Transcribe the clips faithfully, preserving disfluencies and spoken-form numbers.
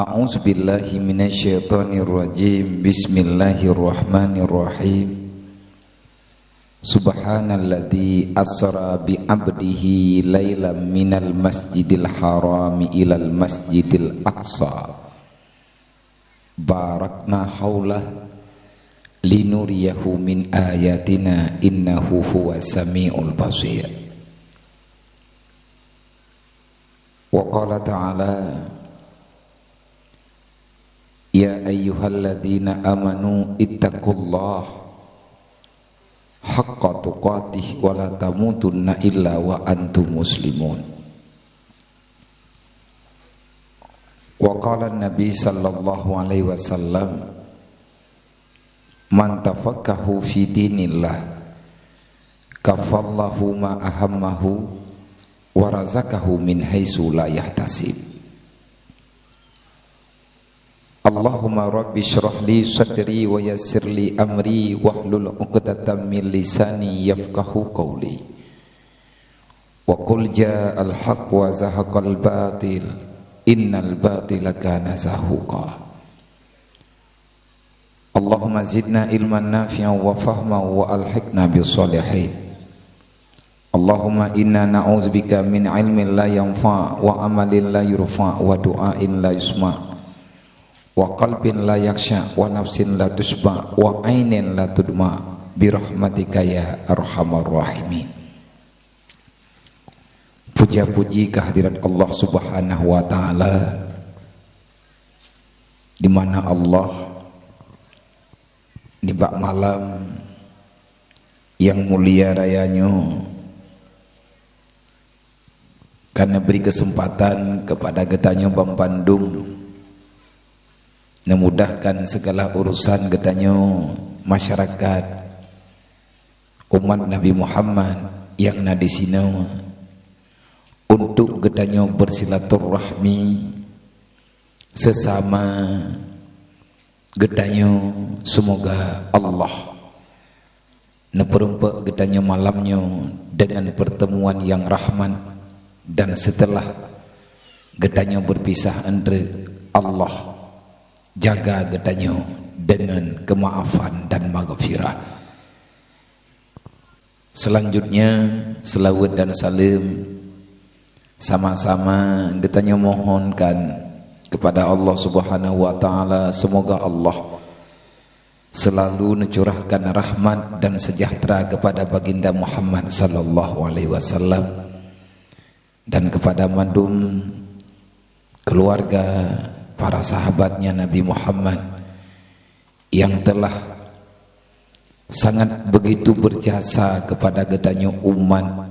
A'udzubillahi minasyaitonirrajim. Bismillahirrahmanirrahim. Subhanalladzi asra bi 'abdihi lailam minal masjidil harami ilal masjidil aqsa. Barakna haulah linuriyahu min ayatina innahu huwas samiul basir. Wa qala ta'ala, "Ya ayyuhalladzina amanu ittaqullaha haqqa tuqatih wa la tamutunna illa wa antum muslimun." Wa qala Nabi sallallahu alaihi wasallam, "Man tafaqahu fi dinillah, kafallahu ma ahammahu, wa razaqahu min haitsu la yahtasib." Allahumma rabbi shrah li sadri wa yassir li amri wahlul 'uqdatam min lisani yafqahu qawli. Wa qul ja'al haqq wa zahaqal batil, innal batila kana zahuqa. Allahumma zidna ilman nafi'an wa fahman wa alhiqna bis shalihin. Allahumma inna na'udzubika min ilmin la yanfa' wa amalin la yurfa' wa du'ain la yusma' wa qalbin la yakhsya' wa nafsin la tusyba' wa ainin la tudma' bi rahmatika ya arhamar rahimin. Puja-puji kehadirat Allah Subhanahu wa Ta'ala, di mana Allah nibak malam nyang mulia raya nyoe ka neubri keuseumpatan keupada geutanyoe banmandum neumudahkan sigala urosan geutanyoe masyarakat umat Nabi Muhammad nyang na disinoe untuk geutanyoe beusilaturahmi seusama geutanyoe. Seumoga Allah neupeurumpok geutanyoe malam nyoe deungon peurteumuan nyang rahmat, dan seuteulah geutanyoe beupisah, Allah jaga geutanyoe deungon keumaafan dan maghfirah. Seulanjutnya, seulaweuet dan saleuem sama-sama geutanyoe mohonkan keupada Allah Subhanahu wa Ta'ala, seumoga Allah seulalu neucurahkan rahmat dan seujahteura keupada Baginda Muhammad sallallahu alaihi wasallam dan keupada mandum keuluwarga, para sahabatnya Nabi Muhammad nyang teulah sangat beugitu beujasa keupada geutanyoe umat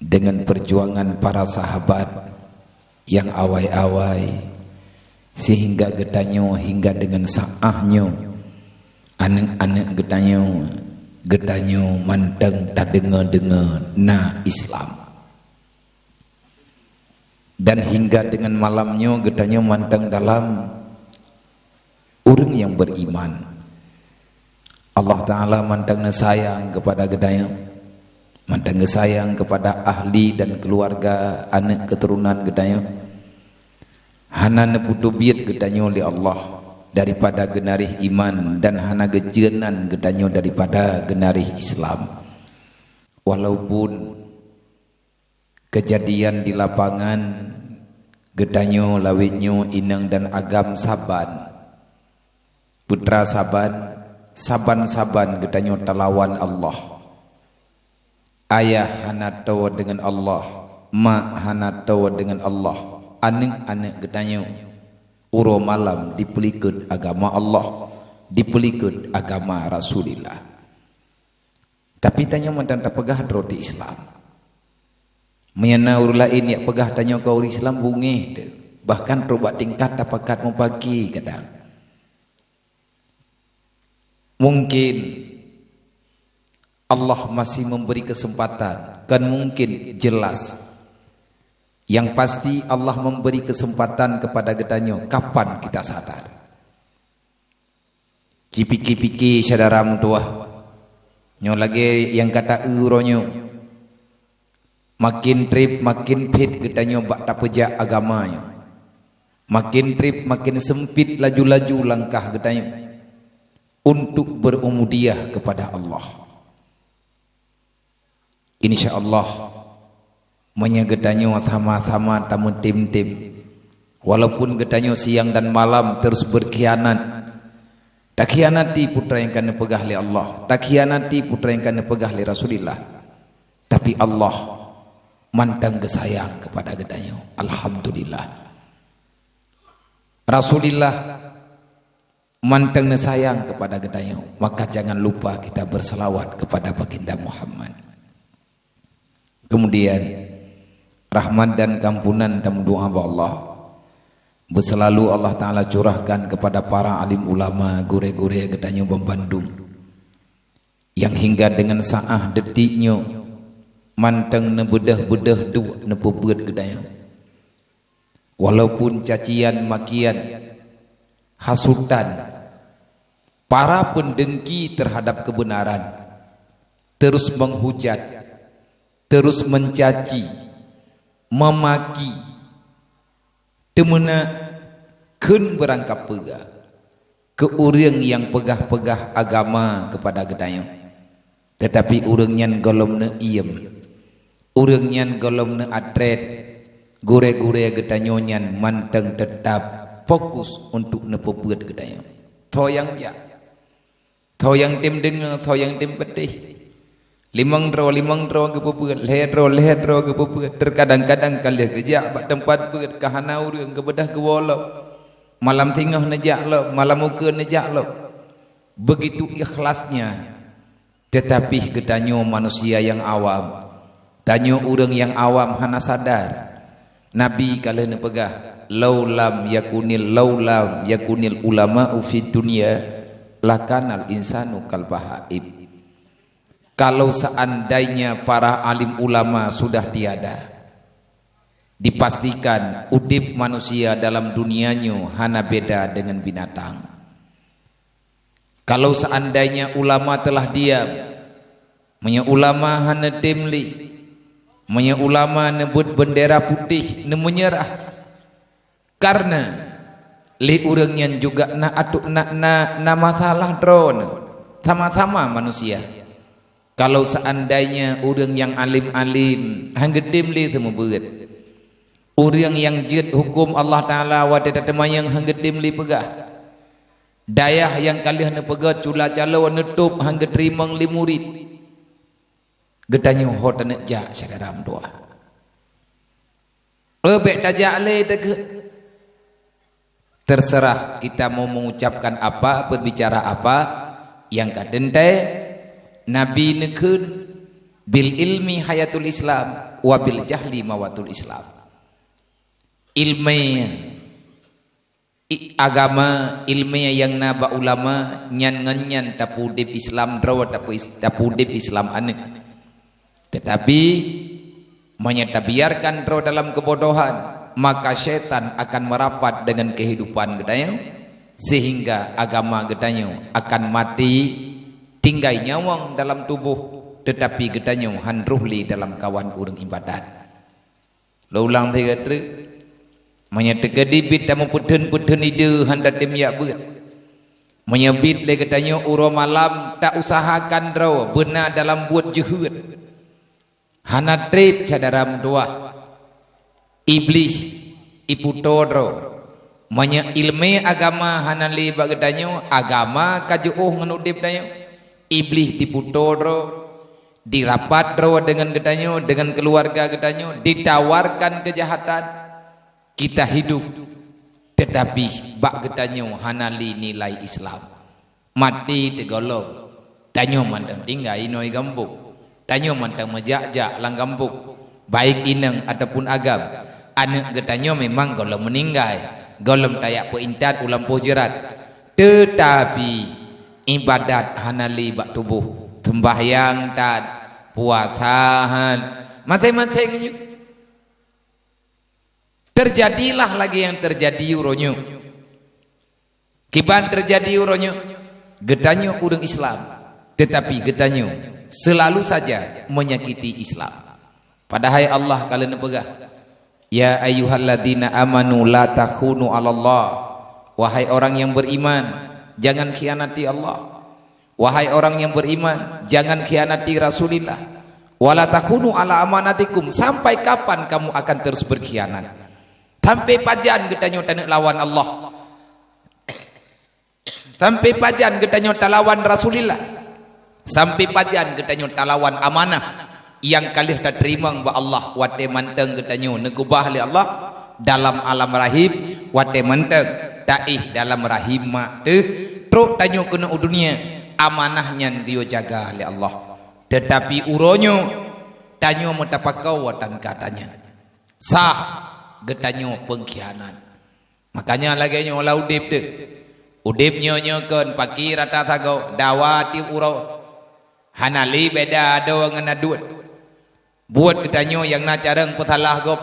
deungon peurjuangan para sahabat nyang awai-awai, seuhingga geutanyoe hingga deungon saát nyoe, aneuëk-aneuëk geutanyoe, geutanyoe mantong tadeungoe-deungoe na Islam. Dan hingga deungon malam nyoe geutanyoe mantong dalam ureuëng nyang beriman. Allah Ta'ala mantong neusayang keupada geutanyoe, mantong geusayang keupada ahli dan keuluwarga aneuëk keuturonan geutanyoe. Hana neupeutubiet geutanyoe lé Allah daripada geunarih iman dan hana geuceunan geutanyoe daripada geunarih Islam. Walaupun keujadian di lapangan geutanyoe lawét nyoe inong dan agam saban, putra saban, saban-saban geutanyoe talawan Allah. Ayah hana toe deungon Allah, mak hana toe deungon Allah, aneuëk-aneuëk geutanyoe uroe malam dipeulikot agama Allah, dipeulikot agama Rasulullah. Tapi tanyoe mantong tapeugah droe teuh Islam. Meunyoe na ureuëng laén nyang peugah tanyoe kon ureuëng Islam, beungéh teuh. Bahkan trok bak tingkat tapakat mupaki kadang. Mungkin Allah masih memberi kesempatan, kan mungkin jelas. Yang pasti Allah memberi kesempatan kepada geutanyoe kapan kita sadar. Jipike-pike syedara meutuwah, nyoe lagée nyang ka ta-eu uroe nyoe. Maken treb, maken phét geutanyoe bak tapeujak agama nyoe. Makin treb, makin sempit laju-laju langkah geutanyoe untuk berubudiyah kepada Allah. Insya Allah, meunyoe geutanyoe sama-sama tameutem-tem, walaupun geutanyoe siang dan malam terus berkhianat, takhianati peue nyang ka neupeugah lé Allah, takhianati peue nyang ka neupeugah lé Rasulullah, tapi Allah mantong geusayang kepada geutanyoe. Alhamdulillah. Rasulullah mantong neusayang kepada geutanyoe, maka jangan lupa kita berselawat kepada Baginda Muhammad. Kemudian, rahmat dan kampunan dan doa bak Allah, beuselalu Allah Ta'ala curahkan kepada para alim ulama, gurée-gurée geutanyoe banbandum, nyang hingga dengan saah detik nyoe mantong neubeudôh-beudôh duek neupeubeuet geutanyoe. Walaupun cacian makian, hasutan, para peundengki terhadap kebenaran, terus menghujat, terus mencaci, memaki, teumeunak kheun beurangkapeue keu ureuëng nyang peugah-peugah agama kepada geutanyoe. Teutapi ureuëng nyan gohlom neuiem, ureuëng nyan gohlom neuatrét, gurée-gurée geutanyoe nyan mantong teutap fokus untuk neupeubeuet geutanyoe. Soe nyang jak, soe nyang tem deungoe, soe nyang tem peuteh. Limong droe, limong droe geupeubeuet, lhée droe, lhée droe geupeubeuet. Teukadang-kadang ka lheueh geujak bak teumpat beuet ka hana ureuëng, geubeudôh geuwoe lom. Malam singoh neujak lom, malam ukeue neujak lom. Begitu ikhlasnya. Teutapi geutanyoe manusia nyang awam. Tanyoe ureuëng nyang awam hana sadar. Nabi ka lheueh neupeugah, "Lau lam yakunil, lau lam yakunil ulama'u fid dunya, lakanal insanu kal bahaim." Kalau seandainya para alim ulama sudah tiada, dipastikan udeb manusia dalam dunia nyoe hana beda dengan binatang. Kalau seandainya ulama telah diam, meunyoe ulama hana tem lé, meunyoe ulama neubeuet bendera putih neumeunyerah, karena lé ureuëng nyan juga na ateueh na, na, na masalah droeneuh, sama-sama manusia. Kalau seandainya ureuëng nyang alim-alim han geutem lé seumeubeuet, ureuëng nyang jeuet huköm Allah Ta'ala watée tateumanyong han geutem lé peugah, dayah nyang ka lheueh neupeugét cula calo neutôb han geuteurimong lé murit, geutanyoe ho taneuk jak syedara meutuwah? Eh, bék tajak lé takheun. Terserah kita mau mengucapkan apa, berbicara apa, nyang ka teuntée Nabi neukheun, "Bil ilmi hayatul Islam, wa bil jahli mawatul Islam." Ilmu, i-, agama, ilmu nyang na bak ulama, nyan ngon nyan tapeudeb Islam droe, tapu-, tapeudeb Islam aneuëk. Tetapi, meunyoe tabiarkan droe dalam kebodohan, maka syaitan akan merapat dengan kehidupan geutanyoe, sehingga agama geutanyoe akan mati, tinggai nyawöng dalam tuboh, tetapi geutanyoe han roh lé dalam kawan ureuëng ibadat. Lôn ulang sigoe treuk. Meunyoe teukeudi bit tameupeutheun-peutheun ide han tatem jak beuet. Meunyoe bit lé geutanyoe uroe malam ta usahakan droe beuna dalam buet jeuhet. Hana treb syedara meutuwah. Iblih iputo droe. Meunyoe ilmu agama hana lé bak geutanyoe, agama ka jiôh ngon udeb tanyoe. Iblih diputo droe. Dirapat droe deungon geutanyoe, deungon keuluwarga geutanyoe, ditawarkan keujahatan, kita hidup, teutapi bak geutanyoe hana lé nilai Islam. Maté teugohlom, tanyoe mantong tinggai inoe gampông, tanyoe mantong meujak-jak lam gampông, baik inong ataupun agam. Aneuëk geutanyoe memang gohlom meuninggai, gohlom tajak peuintat u lampôh jeurat, teutapi ibadat hana lé bak tuboh, seumbahyang that, puasa han, maséng-maséng nyoe. Teujadilah lagée nyang teujadi uroe nyoe. Kiban teujadi uroe nyoe, geutanyoe ureuëng Islam, teutapi geutanyoe seulalu saja menyakiti Islam. Padahai Allah ka lheueh neupeugah, "Ya ayyuhalladzina amanu la takhunu 'alallah." Wahai orang yang beriman, jangan khianati Allah. Wahai orang yang beriman, jangan khianati Rasulillah. "Wa la takhunu 'ala amanatikum." Sampai kapan kamu akan terus berkhianat? Sampai pajan geutanyoe taneuk lawan Allah? Sampai pajan geutanyoe talawan Rasulillah? Sampai pajan geutanyoe talawan amanah nyang ka lheueh tateurimong bak Allah watée mantong geutanyoe neukeubah lé Allah dalam alam rahim, watée mantong taéh dalam rahim mak teuh, trok tanyoe keunoe u dunia, amanah nyan geuyue jaga lé Allah. Teutapi uroe nyoe tanyoe meutapakau atan kata nyan. Sah geutanyoe peungkhianat. Makanya lagée nyoe lam udeb teuh. Udeb nyoe-nyoe kon paki rata sagoe, dawa tieb uroe. Hana lé beda adoe ngon aduen. Buet geutanyoe nyang na carông peusalah gob.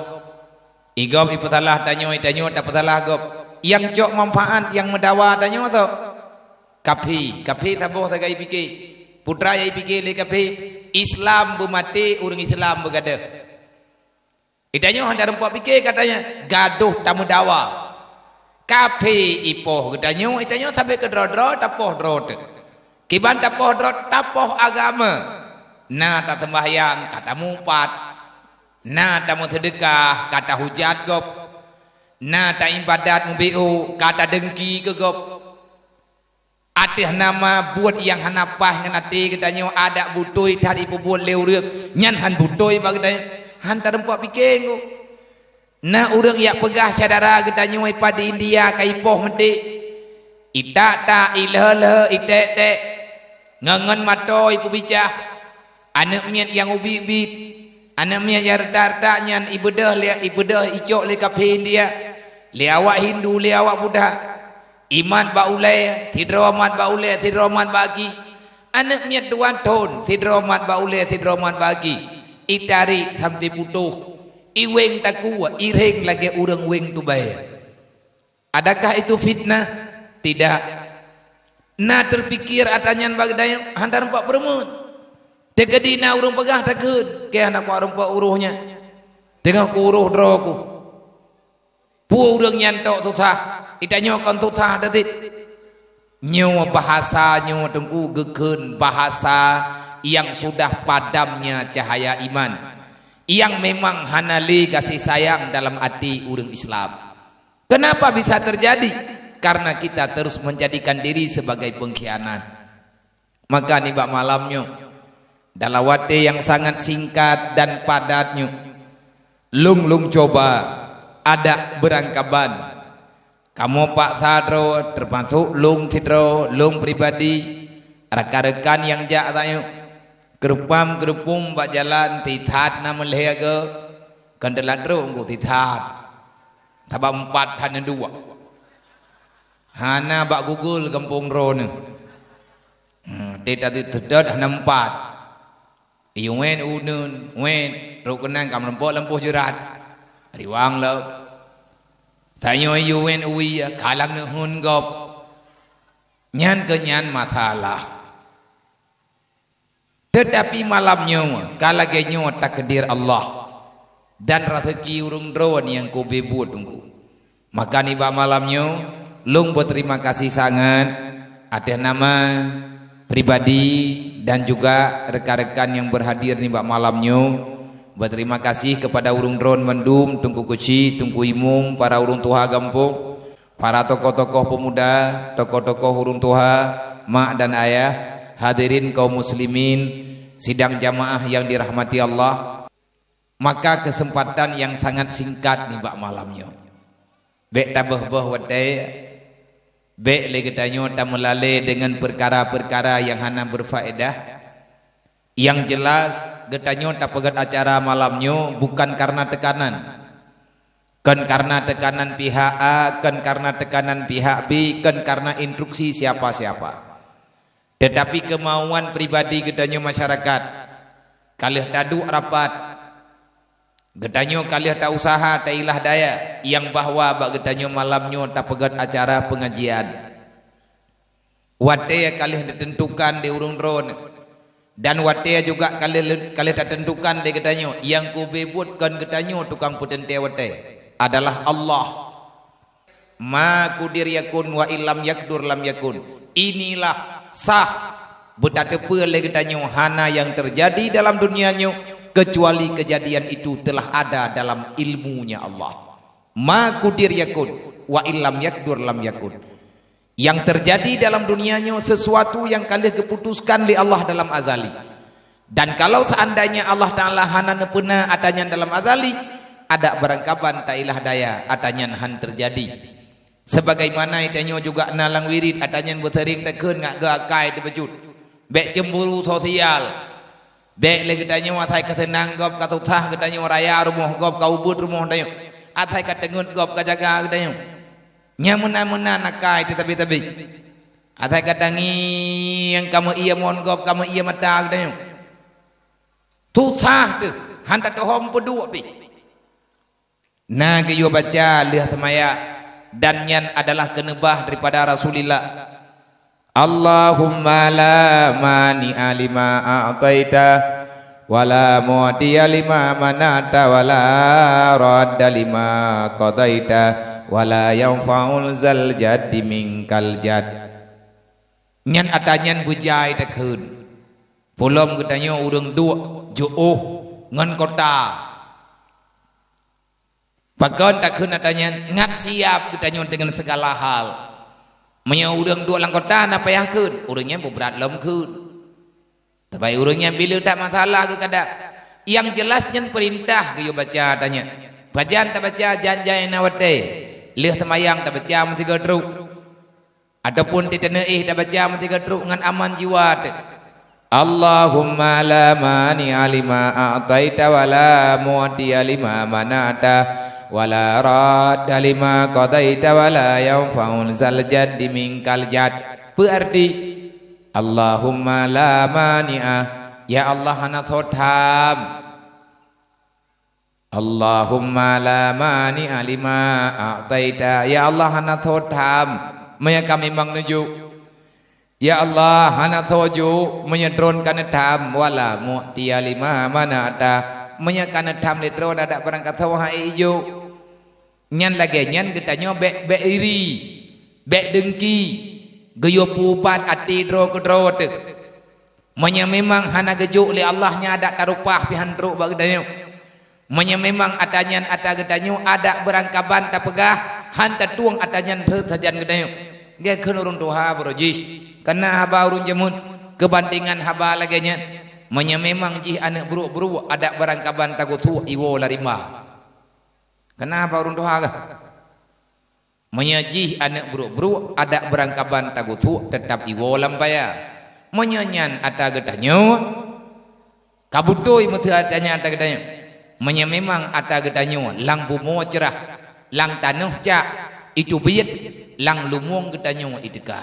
Igob ipeusalah tanyoe, tanyoe tapeusalah gob. Nyang cok manfaat nyang meudawa tanyoe soe? Kaphé, kaphé saboh sagai pike. Peue teuma nyang ipike lé kaphé? Islam beumaté, ureuëng Islam beugadôh. Geutanyoe hana tarumpok pike katanya, gadôh tameudawa. Kaphé ipoh geutanyoe, geutanyoe sabe keudroe-droe tapoh droe teuh. Kiban tapoh droe, tapoh agama. Na taseumbahyang ka tamupat. Na tameuseudeukah ka tahujat gob. Na taibadat mubiu ka tadeungki keu gob. Ateueh nama buet nyang hana paih ngon até geutanyoe, adak beutôi that ipeubuet lé ureuëng nyan hán beutôi bak geutanyoe, hán tarumpok pike ngon. Na ureuëng jak peugah syedara geutanyoe ipat di India ka ipoh meuté, itak-tak, ilheueh-lheueh, iték-ték, ngon-ngon mato ipeubicah. Aneuëk miet nyang ubit-ubit, aneuëk miet nyang retak-retak nyan ibeudôh lé, ibeudôh icok lé kaphé India, lé awak Hindu, lé awak Buddha. Imat bak ulée, sidroe mat bak ulée, sidroe mat bak aki. Aneuëk miet dua thon, sidroe mat bak ulée, sidroe mat bak aki. Itarék sampoe putôh. Iweng takue, iréng lagée ureuëng weng tubée. Adakah itu fitnah? Tidak. Na teupike atra nyan bak geutanyoe, hán tarumpok peureumeun. Teukeudi na ureuëng peugah takheun, keu hana kurumpok uroe nyan. Teungoh kuuroe droe ku. Peue ureuëng nyan tok susah, geutanyoe kon susah that. Nyoe bahasa nyoe teungku geukheun bahasa nyang sudah padamnya cahaya iman, nyang memang hana lé gaséh sayang dalam até ureuëng Islam. Kenapa bisa terjadi? Karena kita terus menjadikan diri sebagai pengkhianat. Maka nibak malam nyoe, dalam watée nyang sangat singkat dan padat nyoe, lôn-lôn cuba adak beurangkaban. Kamoe paksa droe, teumasok lôn sidroe, lôn pribadi, rakan-rakan nyang jak tanyoe. Keureupam-keureupum bak jalan, sithat na meulhée goe, kon teulat droe ngon sithat. Sabab empat hana dua. Hana bak Google gampông droeneuh. Hmm, teutat teutot hana empat. Iwen uneun, wen, rot keunan ka meurumpok lampôh jeurat. Riwang lom. Tanyoe iwen uwi, kalang neuhun gob. Nyan keu nyan masalah. Teutapi malam nyoe ka lagée nyoe takdir Allah dan raseuki ureuëng droe nyang kubeubeuet teungku. Maka nibak malam nyoe, lôn beuterima kasih sangat ateueh nama pribadi dan juga rekan-rekan nyang beurhadir nibak malam nyoe. Beuterima kasih keupada ureuëng droe mandum, Teungku Keuchik, Teungku Imum, para ureuëng tuha gampông, para tokoh-tokoh peumuda, tokoh-tokoh ureuëng tuha, mak dan ayah, hadirin kaum muslimin, sidang jamaah nyang dirahmati Allah. Maka keuseumpatan nyang sangat singkat nibak malam nyoe. Bék taböh-böh watée, bék lé geutanyoe tameulalée deungon peukara-peukara nyang hana beurfaedah. Nyang jeulaih, geutanyoe tapeugét acara malam nyoe bukan kareuna teukanan. Kon kareuna teukanan pihak A, kon kareuna teukanan pihak B, kon kareuna instruksi siapa-siapa. Teutapi keumauan pribadi geutanyoe masyarakat, ka lheueh taduek rapat, geutanyoe ka lheueh ta-useuha tailah daya nyang bahwa bak geutanyoe malam nyoe tapeugét acara peungajian. Watée ka lheueh neuteuntukan lé ureuëng droe, Dan watée juga ka lheueh, ka lheueh tateuntukan lé geutanyoe, nyang keubeue buet kon geutanyoe tukang peuteuntée watée, adalah Allah. Ma kudir yakun wa illam yakdur lam yakun. Inilah sah beutateupeue lé geutanyoe hana nyang teujadi dalam dunia nyoe, keucuali keujadian itu teulah ada dalam ilmunya Allah. Ma kudir yakun wa illam yakdur lam yakun. Nyang teujadi dalam dunia nyoe sesuatu nyang ka lheueh geuputuskan lé Allah dalam azali. Dan kalau seandainya Allah Ta'ala hana neupeuna ata nyan dalam azali, adak beurangkaban tailah daya ata nyan han teujadi. Sebagaimana tanyoe juga na lam wirid ata nyan beuseuring takheun ngat geuakai teupeujeuet. Bék cemburu sosial. Bék lé geutanyoe asai ka seunang gob, ka susah geutanyoe raya rumoh gob, ka ubeuet rumoh tanyoe. Asai ka teungeut gob, ka jaga geutanyoe. Nyang meunan-meunan akai teuh tabi-tabi. Asai ka tangieng ka meu-ie mon gob, ka meu-ie mata geutanyoe. Susah teuh, han tatuhom peuduek pih. Na geuyue baca lheueh seumaya, dan nyan adalah keuneubah daripada Rasulillah. Allahumma la mani'a lima a'taita, wa la mu'tiya lima mana'ta, wa la radda lima qadaita, wa la yanfa'u zal jaddi minkal jadd. Nyan ata nyan beujai takheun. Peulom geutanyoe ureuëng duek, jiôh ngon kota. Pakon takheun ata nyan? Ngat siab geutanyoe deungon sigala hal. Meunyoe ureuëng duek lam kota na payah kheun, ureuëng nyan beubrat lom kheun. Tapi ureuëng nyan bila that masalah geukadak, nyang jeulaih nyan peurintah geuyue baca ata nyan. Pajan tabaca jan-jan na watée, lheueh seumayang tabaca meusigoe trok. Ataupun teuteuneueh tabaca meusigoe trok ngon aman jiwa teuh. Allahumma la mani'a lima a'taita wa la mu'tiya lima mana'ta wa la radda lima qadaita wa la yanfa'u zal jaddi minkal jadd. Peuarti, Allahumma la mani'a, ya Allah hana soe tham. Allahumma la mani'a lima a'taita. Ya Allah hana soe tham meunyoe ka memang neujok. Ya Allah hana soe jok meunyoe droen ka neutham, wa la mu'tiya lima mana'ta. Meunyoe ka neutham lé droen adak barangkasoe han ék jok. Nyan lagée nyan geutanyoe bék, bék iri, bék deungki, geuyue peuubat até droe keudroe teuh. Meunyoe memang hana geujok lé Allah nyan adak tarupah pih han trok bak geutanyoe. Meunyoe memang ata nyan ata geutanyoe adak beurangkaban tapeugah han tatueng ata nyan rhot sajan geutanyoe. Gét kheun ureuëng tuha baroe jih, kana haba ureuëng jameun keubantengan haba lagée nyan. Meunyoe memang jih aneuëk brok-brok adak beurangkaban tagusok iwoe lam rimba. Kana haba ureuëng tuha gah. Meunyoe jih aneuëk brok-brok adak beurangkaban tagusok teutab iwoe lam baya. Meunyoe nyan ata geutanyoe, ka beutôi meuteue ata nyan ata geutanyoe. Meunyoe memang ata geutanyoe lam bumoe ceurah, lam tanoh cak, itu biet, lam lumueng geutanyoe iteuka.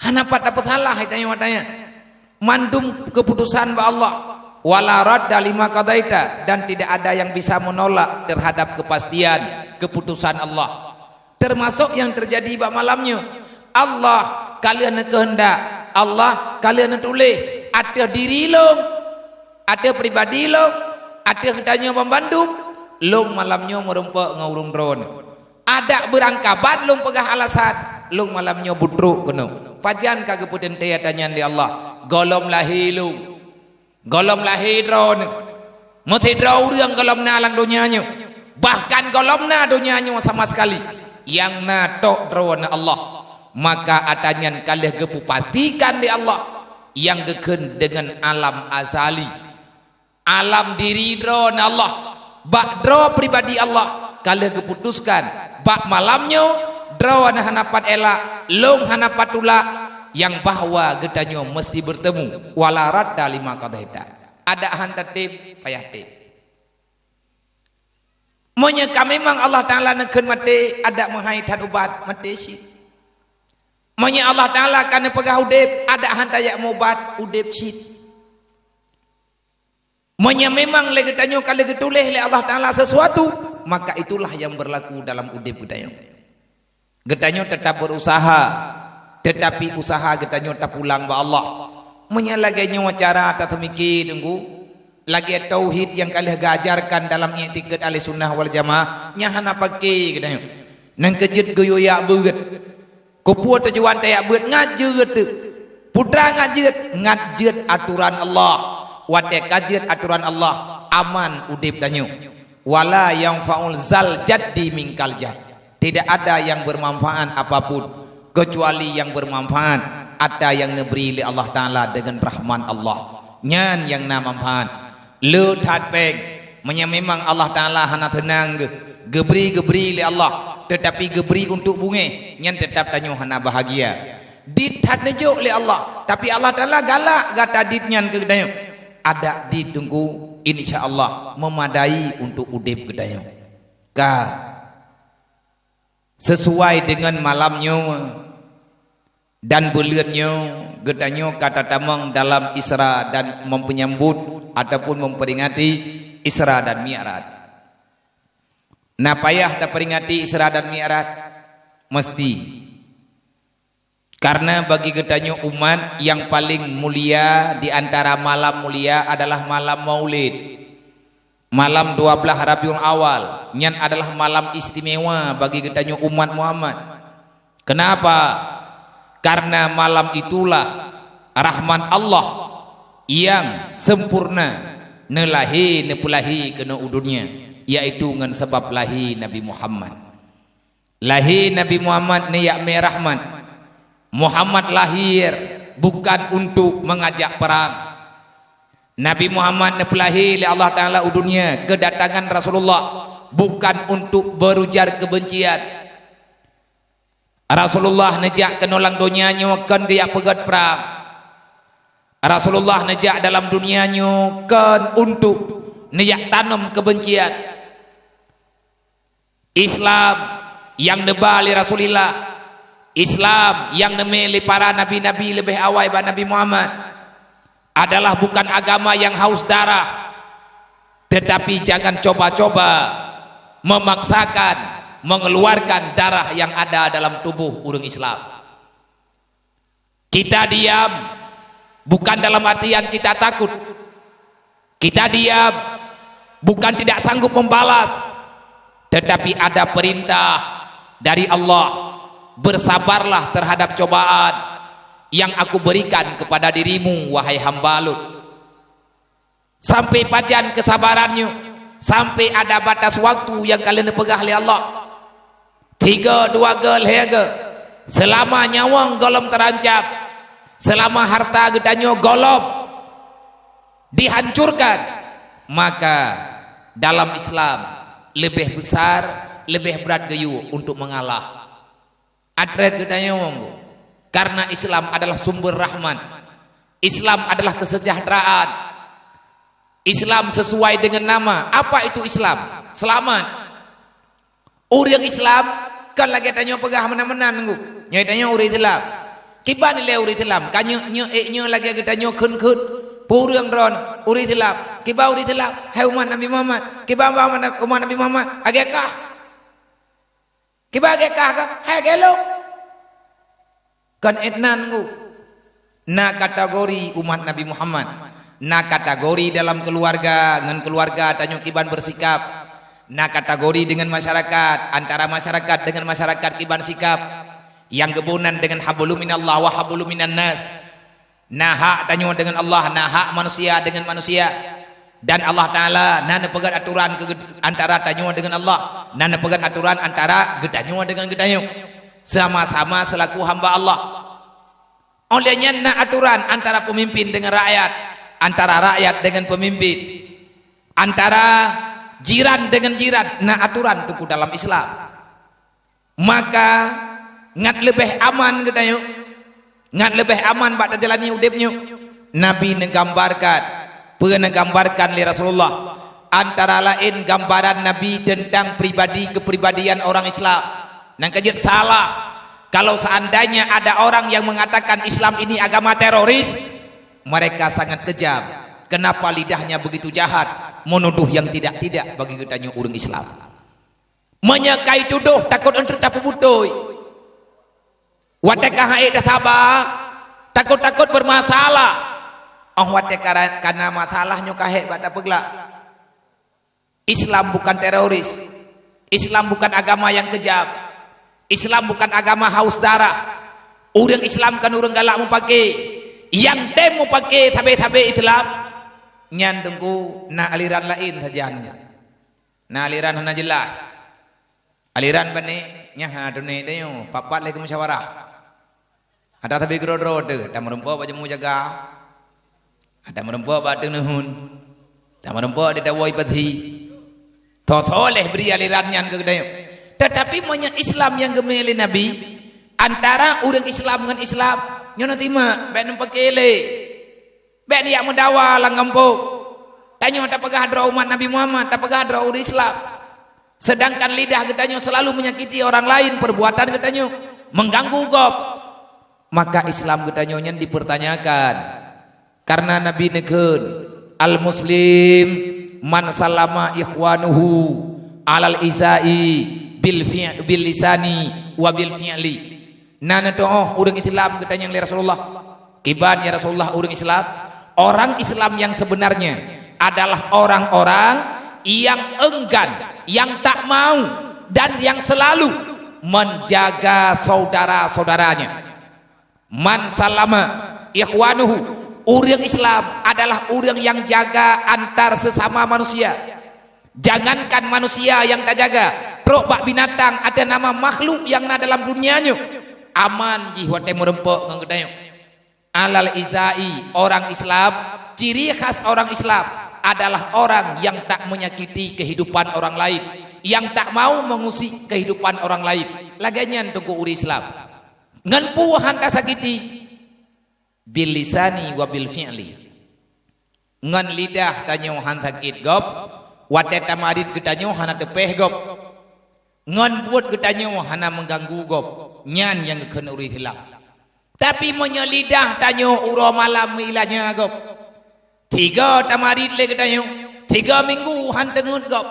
Hana pat tapeusalah geutanyoe watée nyan. Mandum keuputosan bak Allah. Wa la radda lima qadaita, dan tidak ada yang bisa menolak terhadap kepastian keuputosan Allah. Teumasok nyang teujadi bak malam nyoe. Allah ka lheueh neukeuheundak, Allah ka lheueh neutuléh ateueh diri lôn, ateueh pribadi lôn, ateueh geutanyoe banmandum, lôn malam nyoe meurumpok ngon ureuëng droeneueh. Adak beurangkaban lôn peugah alasan, lôn malam nyoe beutrok keunoe. Pajan ka geupeuteuntée ata nyan lé Allah? Gohlom lahé lôn. Gohlom lahé droeneueh. Meusidroe ureuëng gohlom na lam donya nyoe. Bahkan gohlom na donya nyoe sama sekali. Nyang na tok droeneueh Allah. Maka ata nyan ka lheueh geupeupastikan lé Allah nyang geukheun deungon alam azali. Alam diri droeneueh Allah, bak droe pribadi Allah ka lheueh geuputuskan, bak malam nyoe droeneueh hana pat elak, lôn hana pat tulak, nyang bahwa geutanyoe meusti beurtemu, wa la radda lima qadaita. Adak han tatem, payah tem. Meunyoe ka memang Allah Ta'ala neukheun maté, adak meuhai that ubat, maté cit. Meunyoe Allah Ta'ala ka neupeugah udeb, adak han tajak meuubat, udeb cit. Meunyoe memang lé geutanyoe ka lheueh geutuléh lé Allah Ta'ala sesuatu, maka itulah yang berlaku dalam udeb geutanyoe. Geutanyoe tetap berusaha, tetapi usaha geutanyoe tapulang bak Allah. Meunyoe lagée nyoe cara taseumike Teungku, lagée tauhid nyang ka lheueh geuajarkan dalam iktikad Ahlussunnah wal Jamaah, nyan hana paké geutanyoe. Nyang keujeuet geuyue yak beuet. Keupeue tujuan tajak beuet? Ngat jeuet teuk. Peue teuma ngat jeuet? Ngat jeuet atoran Allah. Watée ka jeuet atoran Allah, aman udeb tanyoe. Wala yanfa'u zal jaddi minkal jadd. Tidak ada yang bermanfaat apapun kecuali yang bermanfaat ata nyang neubri lé Allah Taala deungon rahmat Allah. Nyan nyang na manfaat. Le that péng, meunyoe memang Allah Taala hana seunang geuh, geubri-geubri lé Allah, teutapi geubri untuk beungéh, nyan teutab tanyoe hana bahagia. Dit that neujok lé Allah, tapi Allah Taala galak gata dit nyan keu geutanyoe. Adak dit Teungku, insya Allah memadai untuk udeb geutanyoe. Ka sesuai deungon malam nyoe dan buleuen nyoe, geutanyoe ka tatamong dalam Isra dan meupenyambut ataupun memperingati Isra dan Mi'raj. Na payah taperingati Isra dan Mi'raj? Meusti. Karena bagi geutanyoe umat, nyang paleng mulia di antara malam mulia adalah malam Maulid. Malam dua belas Rabiul Awal, nyan adalah malam istimewa bagi geutanyoe umat Muhammad. Kenapa? Karena malam itulah rahmat Allah nyang sempurna neulahé, neupeulahé keunoe u dunia, yaitu ngon sabab lahé Nabi Muhammad. Lahé Nabi Muhammad neujak mé rahmat. Muhammad lahir bukan untuk mengajak perang. Nabi Muhammad neupeulahé lé Allah Taala u dunia, keudatangan Rasulullah bukan untuk berujar kebencian. Rasulullah neujak keunoe lam donya nyoe kon geujak peugét prang. Rasulullah neujak dalam dunia nyoe kon untuk neujak tanom kebencian. Islam nyang neuba lé Rasulullah, Islam nyang neumé lé para nabi-nabi leubeh awai bak Nabi Muhammad, adalah bukan agama yang haus darah, tetapi jangan coba-coba memaksakan mengeluarkan darah yang ada dalam tubuh ureuëng Islam. Kita diam bukan dalam artian kita takut. Kita diam bukan tidak sanggup membalas, tetapi ada perintah dari Allah, "Bersabarlah terhadap cobaan yang Aku berikan kepada dirimu, wahai hamba Lôn." Sampai pajan keusabaran nyoe? Sampai ada batas waktu nyang ka lheueh neupeugah lé Allah. Tiga, dua go, lhée go. Selama nyawöng gohlom terancam, selama harta geutanyoe gohlom dihancurkan, maka dalam Islam leubeh besar, leubeh brat geuyue untuk mengalah. Atrét geutanyoe, karena Islam adalah sumber rahmat. Islam adalah kesejahteraan. Islam sesuai dengan nama. Apa itu Islam? Selamat. Ureuëng Islam kan lagée tanyoe peugah meunan-meunan, Teungku. Nyoe tanyoe ureuëng Islam. Kiban ilée ureuëng Islam? Ka nyoe, nyoe, ék nyoe lagée geutanyoe kheun-kheun. Peue ureuëng droen? Ureuëng Islam. Kiban ureuëng Islam? Hai umat Nabi Muhammad. Kiban umat Nabi Muhammad? Lagée kah? Kiban lagée kah ka? Hai lagée lôn. Kon étnan, Teungku. Na kategori umat Nabi Muhammad. Na kategori dalam keluarga, ngon keluarga tanyoe kiban bersikap. Na kategori dengan masyarakat, antara masyarakat dengan masyarakat kiban sikap. Nyang geuboh nan dengan hablum minallah wa hablum minan nas. Na hak tanyoe dengan Allah, na hak manusia dengan manusia. Dan Allah Taala na neupeugét atoran keu antara tanyoe dengan Allah, na neupeugét atoran antara geutanyoe dengan geutanyoe. Sama-sama selaku hamba Allah. Óh lheueh nyan na atoran antara pemimpin dengan rakyat, antara rakyat dengan pemimpin, antara jiran dengan jiran, na atoran Teungku dalam Islam. Maka ngat leubeh aman geutanyoe, ngat leubeh aman bak tajalani udeb nyoe. Nabi neugambarkan, peue neugambarkan lé Rasulullah? Antara laén gambaran Nabi teuntang pribadi keupribadian orang Islam. Nyang keujeuet salah, kalau seandainya ada orang yang mengatakan Islam ini agama teroris, mereka sangat kejam. Kenapa lidahnya begitu jahat menuduh yang tidak-tidak bagi geutanyoe ureuëng Islam? Meunyoe ka jitudoh, takot eunteuk tapeubutôi. Watée ka han ék tasaba, takot-takot bermasalah. Óh watée kara-, kana masalah nyoe ka hék bak tapeuglak. Islam bukan teroris. Islam bukan agama yang kejam. Islam bukan agama haus darah. Ureuëng Islam kon ureuëng galak mupake. Nyang tem mupake sabe-sabe Islam, nyan teungku na aliran laén sajan nyan. Na aliran hana jeulaih. Aliran bani nyan ha dunie tanyoe, papat lé keumusyawarah. Ada sabe keudroe-droe teuh, ada meureumpok bak jeumu jaga, ada meureumpok bak ateueh neuheun, ada meureumpok di dawa ipasi. Tho-tho lé bri aliran nyan keu geutanyoe. Tetapi meunyoe Islam nyang geumé lé Nabi, antara ureuëng Islam ngon Islam, nyoe na timak, bék neupeukelé. Bék neujak meudawa lam gampông. Tanyoe tapeugah droe umat Nabi Muhammad, tapeugah droe ureuëng Islam. Sedangkan lidah geutanyoe selalu menyakiti orang lain, perbuatan geutanyoe mengganggu gob. Maka Islam geutanyoe nyan dipertanyakan. Karena Nabi neukheun, "Al-muslim man salama ikhwanuhu alal izai bil fi-, bil lisani wa bil fi'li." Na neuteu'oh ureuëng Islam geutanyong lé Rasulullah. Kiban ya Rasulullah ureuëng Islam? Orang Islam yang sebenarnya adalah orang-orang yang enggan, yang tak mau, dan yang selalu menjaga saudara-saudaranya. Man salama ikhwanuhu, ureuëng Islam adalah ureuëng yang jaga antar sesama manusia. Jangankan manusia yang tajaga, trok bak binatang atau nama makhluk yang na dalam dunia nyoe, aman jih watée meureumpok ngon geutanyoe. Alal izai, orang Islam, ciri khas orang Islam adalah orang yang tak menyakiti kehidupan orang lain, yang tak mau mengusik kehidupan orang lain. Lagée nyan teungku ureuëng Islam. Ngon peue han tasakiti? Bil lisani wa bil fi'li. Ngon lidah tanyoe han sakét gob, watée tamarit geutanyoe hana teupéh gob. Ngon buet geutanyoe hana meuganggu gob. Nyan nyang geukheun ureuëng Islam. Tapi meunyoe lidah tanyoe uroe malam meuilanya gob, tiga tamarit lé geutanyoe, tiga minggu han teungeut gob.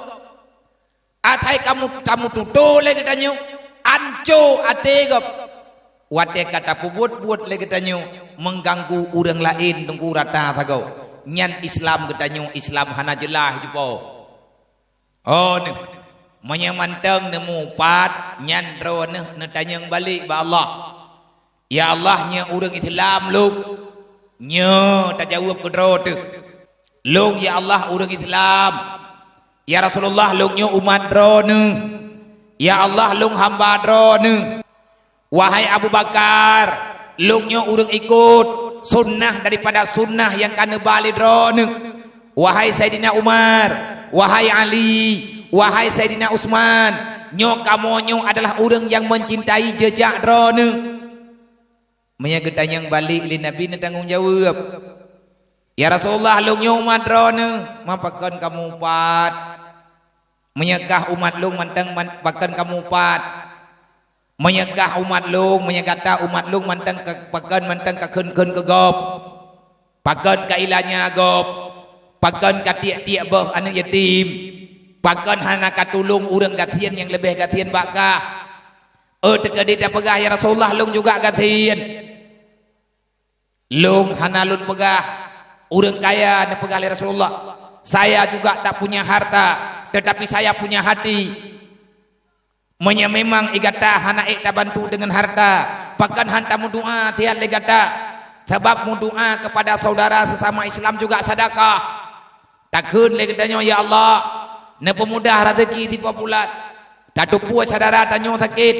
Asai kamu, kamu tutoe lé geutanyoe, anco até gob. Watée ka tapeubuet-buet lé geutanyoe, mengganggu ureuëng laén teungku rata sagoe. Nyan Islam geutanyoe, Islam hana jeulaih jipo. Oh, neuh. Meunyoe mantong neumupat, nyan droeneuh neutanyong balek bak Allah. Ya Allah, nyoe ureuëng Islam lôn. Nyoe tajaweueb keudroe teuh. Lôn, ya Allah, ureuëng Islam. Ya Rasulullah, lôn nyoe umat droeneuh. Ya Allah, lôn hamba droeneuh. Wahai Abu Bakar, lôn nyoe ureuëng ikot sunnah daripada sunnah nyang ka neuba lé droeneuh. Wahai Saidina Umar, wahai Ali, wahai Saidina Utsman, nyoe kamoe nyoe adalah ureuëng nyang mencintai jejak droeneuh. Meunyoe geutanyong balek lé Nabi neutanggong jaweueb, "Ya Rasulullah, lôn nyoe umat droeneuh, ma pakon kamu upat? Meunyoe kah umat lôn mantong man-, pakon kamu upat? Meunyoe kah umat lôn, meunyoe gata umat lôn mantong ka, pakon mantong kakheun-kheun keu gob? Pakon kailanya gob? Pakon katiek-tiek boh aneuëk yatim? Pakon hana katulông ureuëng gasien nyang leubeh gasien bak kah?" Oh, teukeudi tapeugah, "Ya Rasulullah, lôn juga gasien." "Lôn hana lôn peugah ureuëng kaya," neupeugah lé Rasulullah. "Saya juga tak punya harta, tetapi saya punya hati." Meunyoe memang i gata hana ék tabantu deungon harta, pakon han tameudoa siat lé gata? Sabab meudoa kepada saudara sesama Islam juga sedekah. Takheun lé geutanyoe, "Ya Allah, neupeumudah raseuki si Po Pulat. Tatupue syedara tanyoe sakét,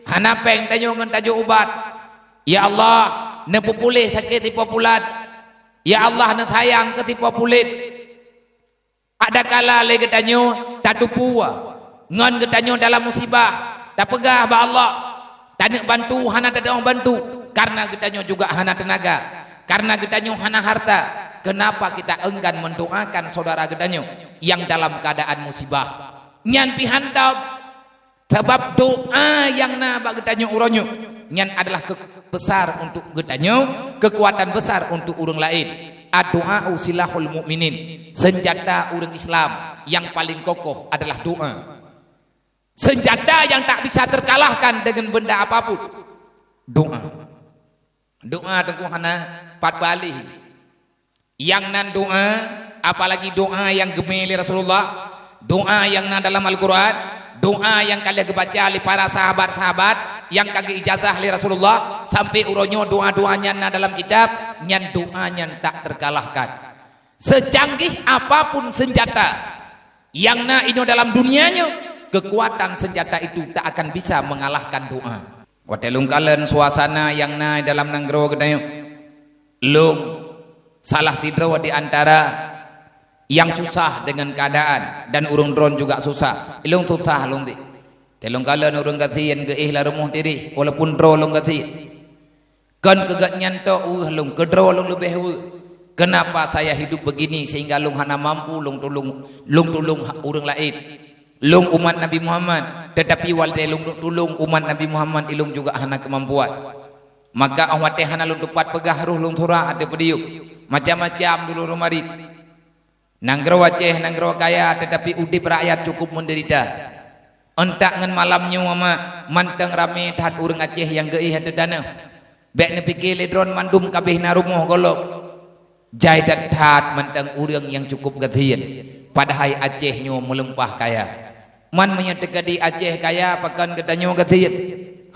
hana péng tanyoe ngon tajok ubat. Ya Allah, neupeupuléh sakét si Po Pulat. Ya Allah, neusayang keu si Po Pulat." Adakala lé geutanyoe tatupue ngon geutanyoe dalam musibah, tapeugah bak Allah, taneuk bantu hana tadong bantu, karena geutanyoe juga hana teunaga, karena geutanyoe hana harta. Kenapa kita enggan mendoakan saudara geutanyoe yang dalam keadaan musibah? Nyan pih hántom. Sabab doa nyang na bak geutanyoe uroe nyoe, nyan adalah keu-, besar untuk geutanyoe, keukuatan besar untuk ureuëng laén. Ad-du'a'u silahul mu'minin. Senjata ureuëng Islam nyang paleng kokoh adalah doa. Senjata nyang tak bisa terkalahkan dengan benda apapun. Doa. Doa teungku hana pat baleh. Nyang nan doa, apalagi doa nyang geumé lé Rasulullah, doa nyang na dalam Al-Quran, doa nyang ka lheueh geubaca lé para sahabat-sahabat, nyang ka geuijazah lé Rasulullah, sampai uroe nyoe doa-doa nyan na dalam kitab, nyan doa nyan tak terkalahkan. Secanggih apapun senjata nyang na inoe dalam dunia nyoe, kekuatan senjata itu tak akan bisa mengalahkan doa. Watée lôn kalon suasana nyang na dalam nanggroe geutanyoe, lôn salah sidroe di antara nyang susah dengan keadaan dan ureuëng droen juga susah. Lôn susah lôn di. Watée lôn kalon ureuëng gasien geuéh lam rumoh tirih, walaupun droe lôn gasien. Kon keu gobnyan tok weueh lôn, keu droe lôn leubeh weueh. Kenapa saya hidup begini sehingga lôn hana mampu lôn tulông, lôn tulông ureuëng laén? Lôn umat Nabi Muhammad, tetapi watée lôn tulông umat Nabi Muhammad, ilôn juga hana keumampuan. Maka óh watée hana lôn teupat peugah roh lôn surak ateueh podium. Macam-macam dulu rumarit. Nanggroe Aceh nanggroe kaya, tetapi udeb rakyat cukup menderita. Euntak ngon malam nyoe mak, mantong ramé that ureuëng Aceh nyang geuéh ateueh tanoh. Bék neupike lé droen mandum ka abéh na rumoh gohlom. Jai that-that mantong ureuëng nyang cukup gasien, padahai Aceh nyoe meuleumpah kaya. Man meunyoe teukeudi Aceh kaya, pakon geutanyoe gasien?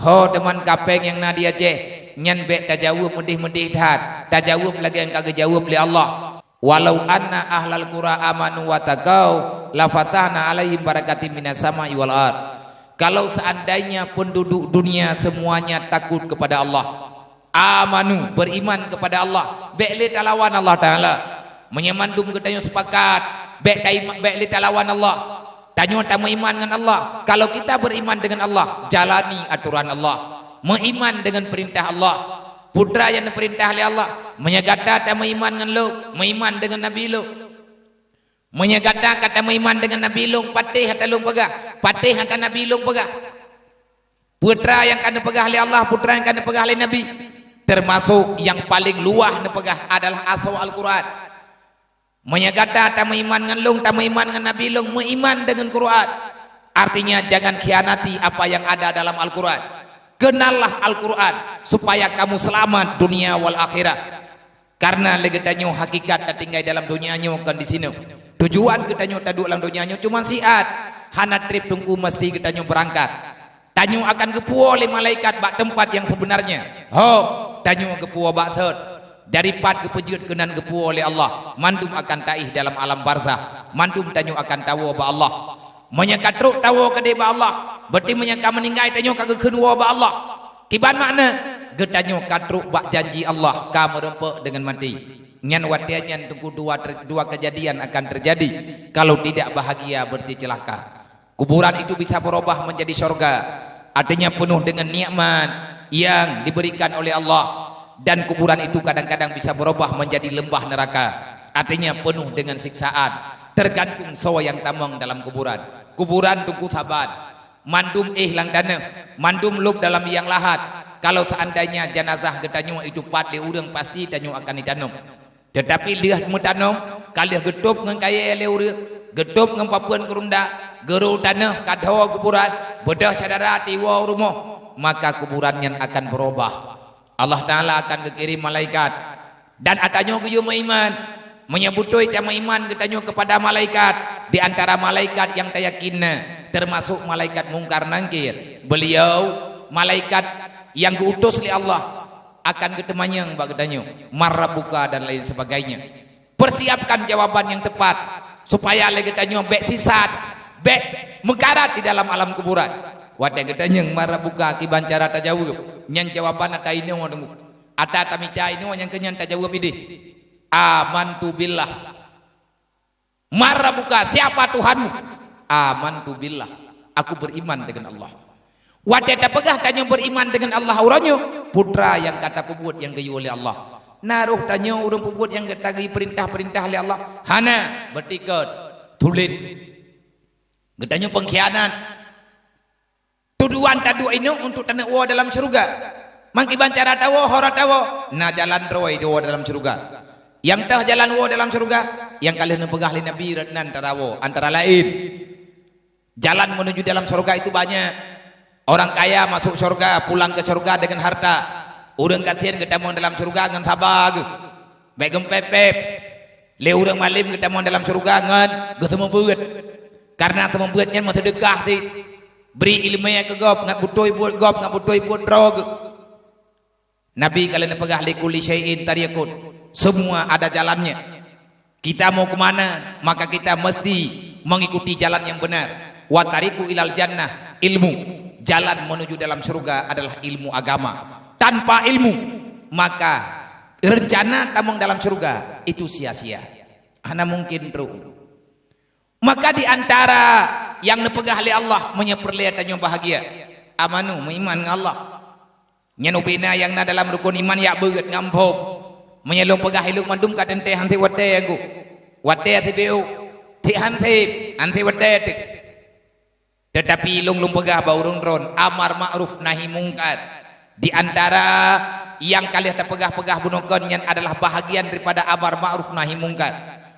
Ho teuma kapéng nyang na di Aceh, nyan bék tajaweueb meudeh-meudeh that, tajaweueb lagée nyang ka geujaweueb lé Allah. "Walau anna ahlal qura amanu wattaqau, lafatahna 'alaihim barakatim minas sama'i wal ard." Kalau seandainya penduduk dunia semuanya takut kepada Allah, amanu, beriman kepada Allah, bék lé talawan Allah Taala. Meunyoe mandum geutanyoe sepakat, bék taima-, bék lé talawan Allah. Tanyoe tameuiman ngon Allah. Kalau kita beriman dengan Allah, jalani aturan Allah. Meuiman dengan perintah Allah. Putra nyang neupeurintah lé Allah. Meunyoe gata tameuiman ngon lôn, meuiman dengan Nabi lôn. Meunyoe gata ka tameuiman dengan Nabi lôn, patéh ata lôn peugah, patéh ata Nabi lôn peugah. Putra nyang ka neupeugah lé Allah, putra nyang ka neupeugah lé Nabi, termasuk nyang paléng luwah neupeugah adalah asoe Al-Quran. Meunyoe gata tameuiman ngon lôn, tameuiman ngon Nabi lôn, meuiman deungon Quran. Artinya, jangan khianati apa yang ada dalam Al-Quran. Kenallah Al-Quran supaya kamu selamat dunia wal akhirah. Karena lé geutanyoe hakikat tatinggai dalam donya nyoe kon di sinoe. Tujuan geutanyoe taduek lam donya nyoe cuma siat, hana treb teungku meusti geutanyoe beurangkat. Tanyoe akan geupuwoe lé malaikat bak teumpat nyang seubeunarnya. Ho, tanyoe geupuwoe bak thot. Dari pat geupeujeuet keunan geupuwoe lé Allah, mandum akan taéh dalam alam barzakh, mandum tanyoe akan tawoe bak Allah. Meunyoe ka trok tawoe keudeh bak Allah, berarti meunyoe ka meuninggai tanyoe ka geukheun woe bak Allah. Kiban makna, geutanyoe ka trok bak janji Allah ka meureumpok deungon maté. Nyan watée nyan teungku dua ter-, dua kejadian akan terjadi. Kalau tidak bahagia, berarti celaka. Kuburan itu bisa berubah menjadi syurga, artinya penuh dengan nikmat yang diberikan oleh Allah. Dan kuburan itu kadang-kadang bisa berubah menjadi lembah neraka, artinya penuh dengan siksaan. Tergantung soe nyang tamong dalam kuburan. Kuburan teungku saban, mandum éh lam tanoh, mandum lôb dalam nyang lahat. Kalau seandainya jenazah geutanyoe itu pat lé ureuëng, pasti tanyoe akan ditanom. Tetapi lheueh meutanom, ka lheueh geutôb ngon kayée lé ureuëng, geutôb ngon papeuen keurunda, geurô tanoh ka dhoe kuburan, beudôh syedara tiwoe u rumoh, maka kuburan nyan akan berubah. Allah Taala akan geukirém malaikat. Dan ata nyoe geuyue meuiman. Meunyoe beutôi tameuiman geutanyoe kepada malaikat, di antara malaikat nyang tayakin na, termasuk malaikat Mungkar Nangkir. Beliau malaikat nyang geuutus lé Allah akan geuteumanyong bak geutanyoe, "Man rabbuka?" dan lain sebagainya. Persiapkan jawaban yang tepat supaya lé geutanyoe bék sisat, bék meukarat di dalam alam kuburan. Watée geutanyong, "Man rabbuka?", kiban cara tajaweueb? Nyan jawaban ata inoe deungoe. Ata tamita inoe nyang keunyan tajaweueb idéh, "Amantu billah." "Man rabbuka?", siapa Tuhanmu? "Amantu billah." Aku beriman dengan Allah. Watée tapeugah tanyoe beriman dengan Allah uroe nyoe, putra nyang ka tapeubuet nyang geuyue lé Allah. Na roh tanyoe ureuëng peubuet nyang geuyue perintah-perintah lé Allah? Hana, beutikot, tulen. Geutanyoe pengkhianat. Tujuan taduek inoe untuk taneuk woe dalam syeuruga. Mangkiban cara tawoe, hora tawoe, na jalan droe woe dalam syeuruga. Nyang toh jalan woe dalam syeuruga, nyang ka lheueh neupeugah lé Nabi rot nan tarawoe, antara laén, jalan menuju dalam syeuruga itu banyak. Orang kaya masuk syeuruga, pulang ke syeuruga dengan harta. Ureuëng gasien geutamong dalam syeuruga ngon saba geuh. Bék geumpép-pép. Lé ureuëng malém geutamong dalam syeuruga ngon geuseumeubeuet. Kareuna seumeubeuet nyan meuseudeukah cit. Bri iéleumé keu gob, ngat beutôi buet gob, ngat beutôi buet droe geuh. Nabi ka lheueh neupeugah, "Likulli syai'in tariqun." Semua ada jalannya. Kita mau ke mana, maka kita mesti mengikuti jalan yang benar. "Wa tariqu ilal jannah, ilmu." Jalan menuju dalam syurga adalah ilmu agama. Tanpa ilmu, maka rencana tamong dalam syurga itu sia-sia. Hana mungkin trok. Maka di antara nyang neupeugah lé Allah, meunyoe peureulée tanyoe bahagia, amanu, meuiman ngon Allah. Nyan ubena nyang na dalam rukon iman yak beuet ngon phom. Meunyoe lôn peugah ilok mandum ka teuntée han sép watée anggô. Watée sibeuet, sép han sép, han sép watée teuk. Teutapi ilong lôn peugah bak ureuëng droen, amar ma'ruf nahi mungkar. Di antara nyang ka lheueh tapeugah-peugah bunoe kon nyan adalah bahagian daripada amar ma'ruf nahi mungkar.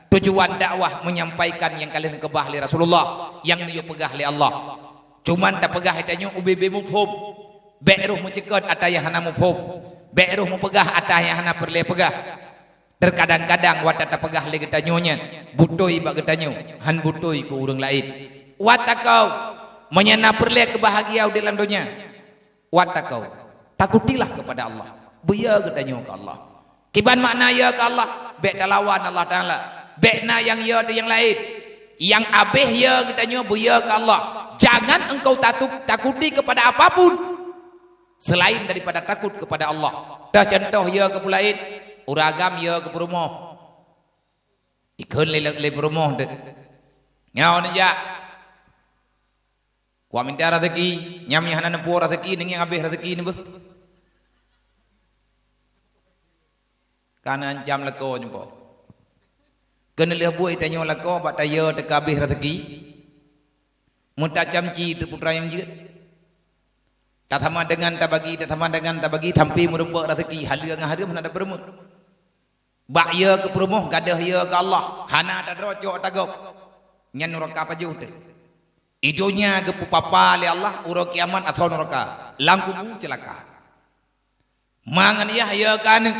Tujuan dakwah menyampaikan nyang ka lheueh neukeubah lé Rasulullah, nyang neuyue peugah lé Allah. Cuman tapeugah geutanyoe ubé-bé muphom. Bék roh meuceukeut ata nyang hana muphom. Bék roh meupeugah ata nyang hana peureulée peugah. Teukadang-kadang watée tapeugah lé geutanyoe nyan, beutôi bak geutanyoe, han beutôi keu ureuëng laén. Wattaqau, meunyoe na peureulée keubahagia udeb lam donya. Wattaqau, takutilah kepada Allah. Beuya geutanyoe keu Allah. Kiban makna ya keu Allah, bék talawan Allah Taala. Bék na nyang ya teuh nyang laén. Nyang abéh ya geutanyoe beuya keu Allah. Jangan engkau tatuk-, takuti kepada apapun selain daripada takut kepada Allah. Teuh contoh ya keu peulaén, ureuëng agam ya keu peurumoh. Ikheun lé, lé peurumoh teuk. Nyoe neujak. Kuminta raseuki, nyam nyang hana neupue raseuki, nyan nyang abéh raseuki neubeuh. Kana ancam lakoe nyoe po. Keuneulheueh buet tanyoe lakoe bak taya teuka abéh raseuki. Meutacamci teuh putra nyang jeuet. Tasama deungon tabagi, tasama deungon tabagi, sampai meureumpok raseuki, haleue ngon hareuem hana tapeureumeun. Bak ya keu peurumoh, gadôh ya keu Allah, hana tadroe cok ata gob. Nyan nuraka pajoh teuk. Di donya geupeupapa lé Allah, uroe kiamat asoe nuraka, lam kubu ceulaka. Ma ngon yah ya keu aneuëk.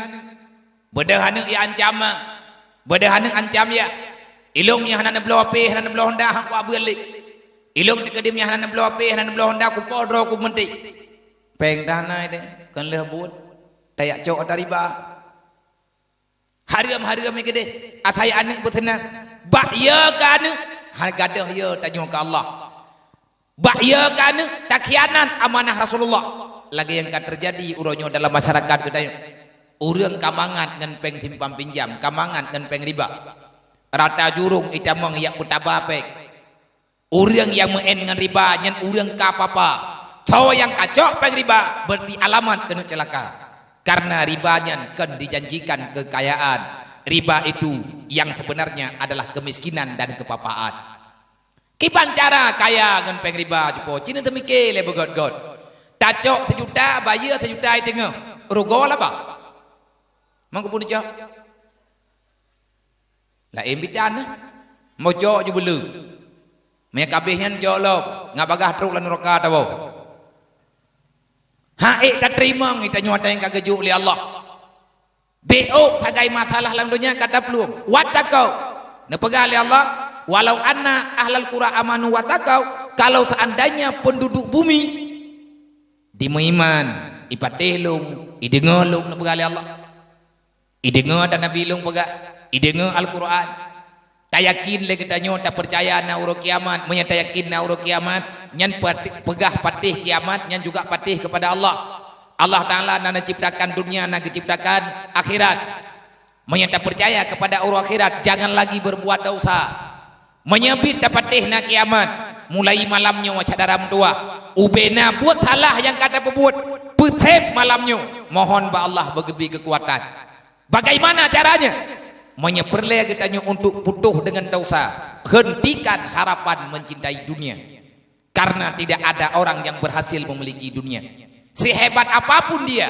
Beudôh aneuëk ya ancam ma. Beudôh aneuëk ancam yah. Ilong nyang hana neubloe H P, hana neubloe honda, han kuabeuet lé. Ilong teukeudem nyang hana neubloe H P, hana neubloe honda, kupoh droe kumeunti. Péng dah na ideh, keuneulheueh buet. Tajak cok ata riba. Hareuem-hareuem nyang keudeh, asai aneuëk beuseunang. Bak ya keu aneuëk, hana gadôh ya tanyoe keu Allah. Bak ya keu aneuëk takhianat amanah Rasulullah. Lagée nyang ka teujadi uroe nyoe dalam masyarakat geutanyoe. Ureuëng ka mangat ngon péng simpan pinjam, ka mangat ngon péng riba. Rata jurông itamong yak peutaba péng. Ureuëng nyang meu'en ngon riba nyan ureuëng ka papa. Soe nyang ka cok péng riba, berarti alamat keuneuk ceulaka. Karena riba nyan kon dijanjikan kekayaan. Riba itu yang sebenarnya adalah kemiskinan dan kepapaan. Kiban cara kaya ngon péng riba cupo, cina teumike lé beugöt-göt. Tacok seujuta, bayeue seujuta i teungoh. Rugoe laba. Mangkupun dicok. Laén bidan nah. Mocok ju beuleu. Meunyo kabeh nyan cok lom, ngat bagah trok lam nuraka tawoe. Hak ék tateurimong ita nyoe ata nyang ka geujok lé Allah. Bék ôk sagai masalah lam donya ka taplueng. Wattaqau. Neupeugah lé Allah, "Walau anna ahlal qura amanu wattaqau," kalau seandainya penduduk bumi dimeuiman, ipatéh lôn, ideungoe lôn, neupeugah lé Allah. Ideungoe ata Nabi lôn peugah, ideungoe Al-Qur'an. Tayakin lé geutanyoe, tapeucaya na uroe kiamat. Meunyo tayakin na uroe kiamat, nyan pat-, peugah patéh kiamat, nyan juga patéh keupada Allah. Allah Taala na neuciptakan dunia, na geuciptakan akhirat. Meunyo tapeucaya keupada uroe akhirat, jangan lagi berbuat dosa. Meunyo bit tapatéh na kiamat, mulai malam nyoe syedara meutuwah, ubena buet salah nyang ka tapeubuet, peuseb malam nyoe, mohon bak Allah beugeubri keukuatan. Bagaimana caranya? Meunyo peureulée geutanyoe untuk putoh deungon dosa, hentikan harapan mencintai dunia. Karena tidak ada orang yang berhasil memiliki dunia. Sehebat apapun dia,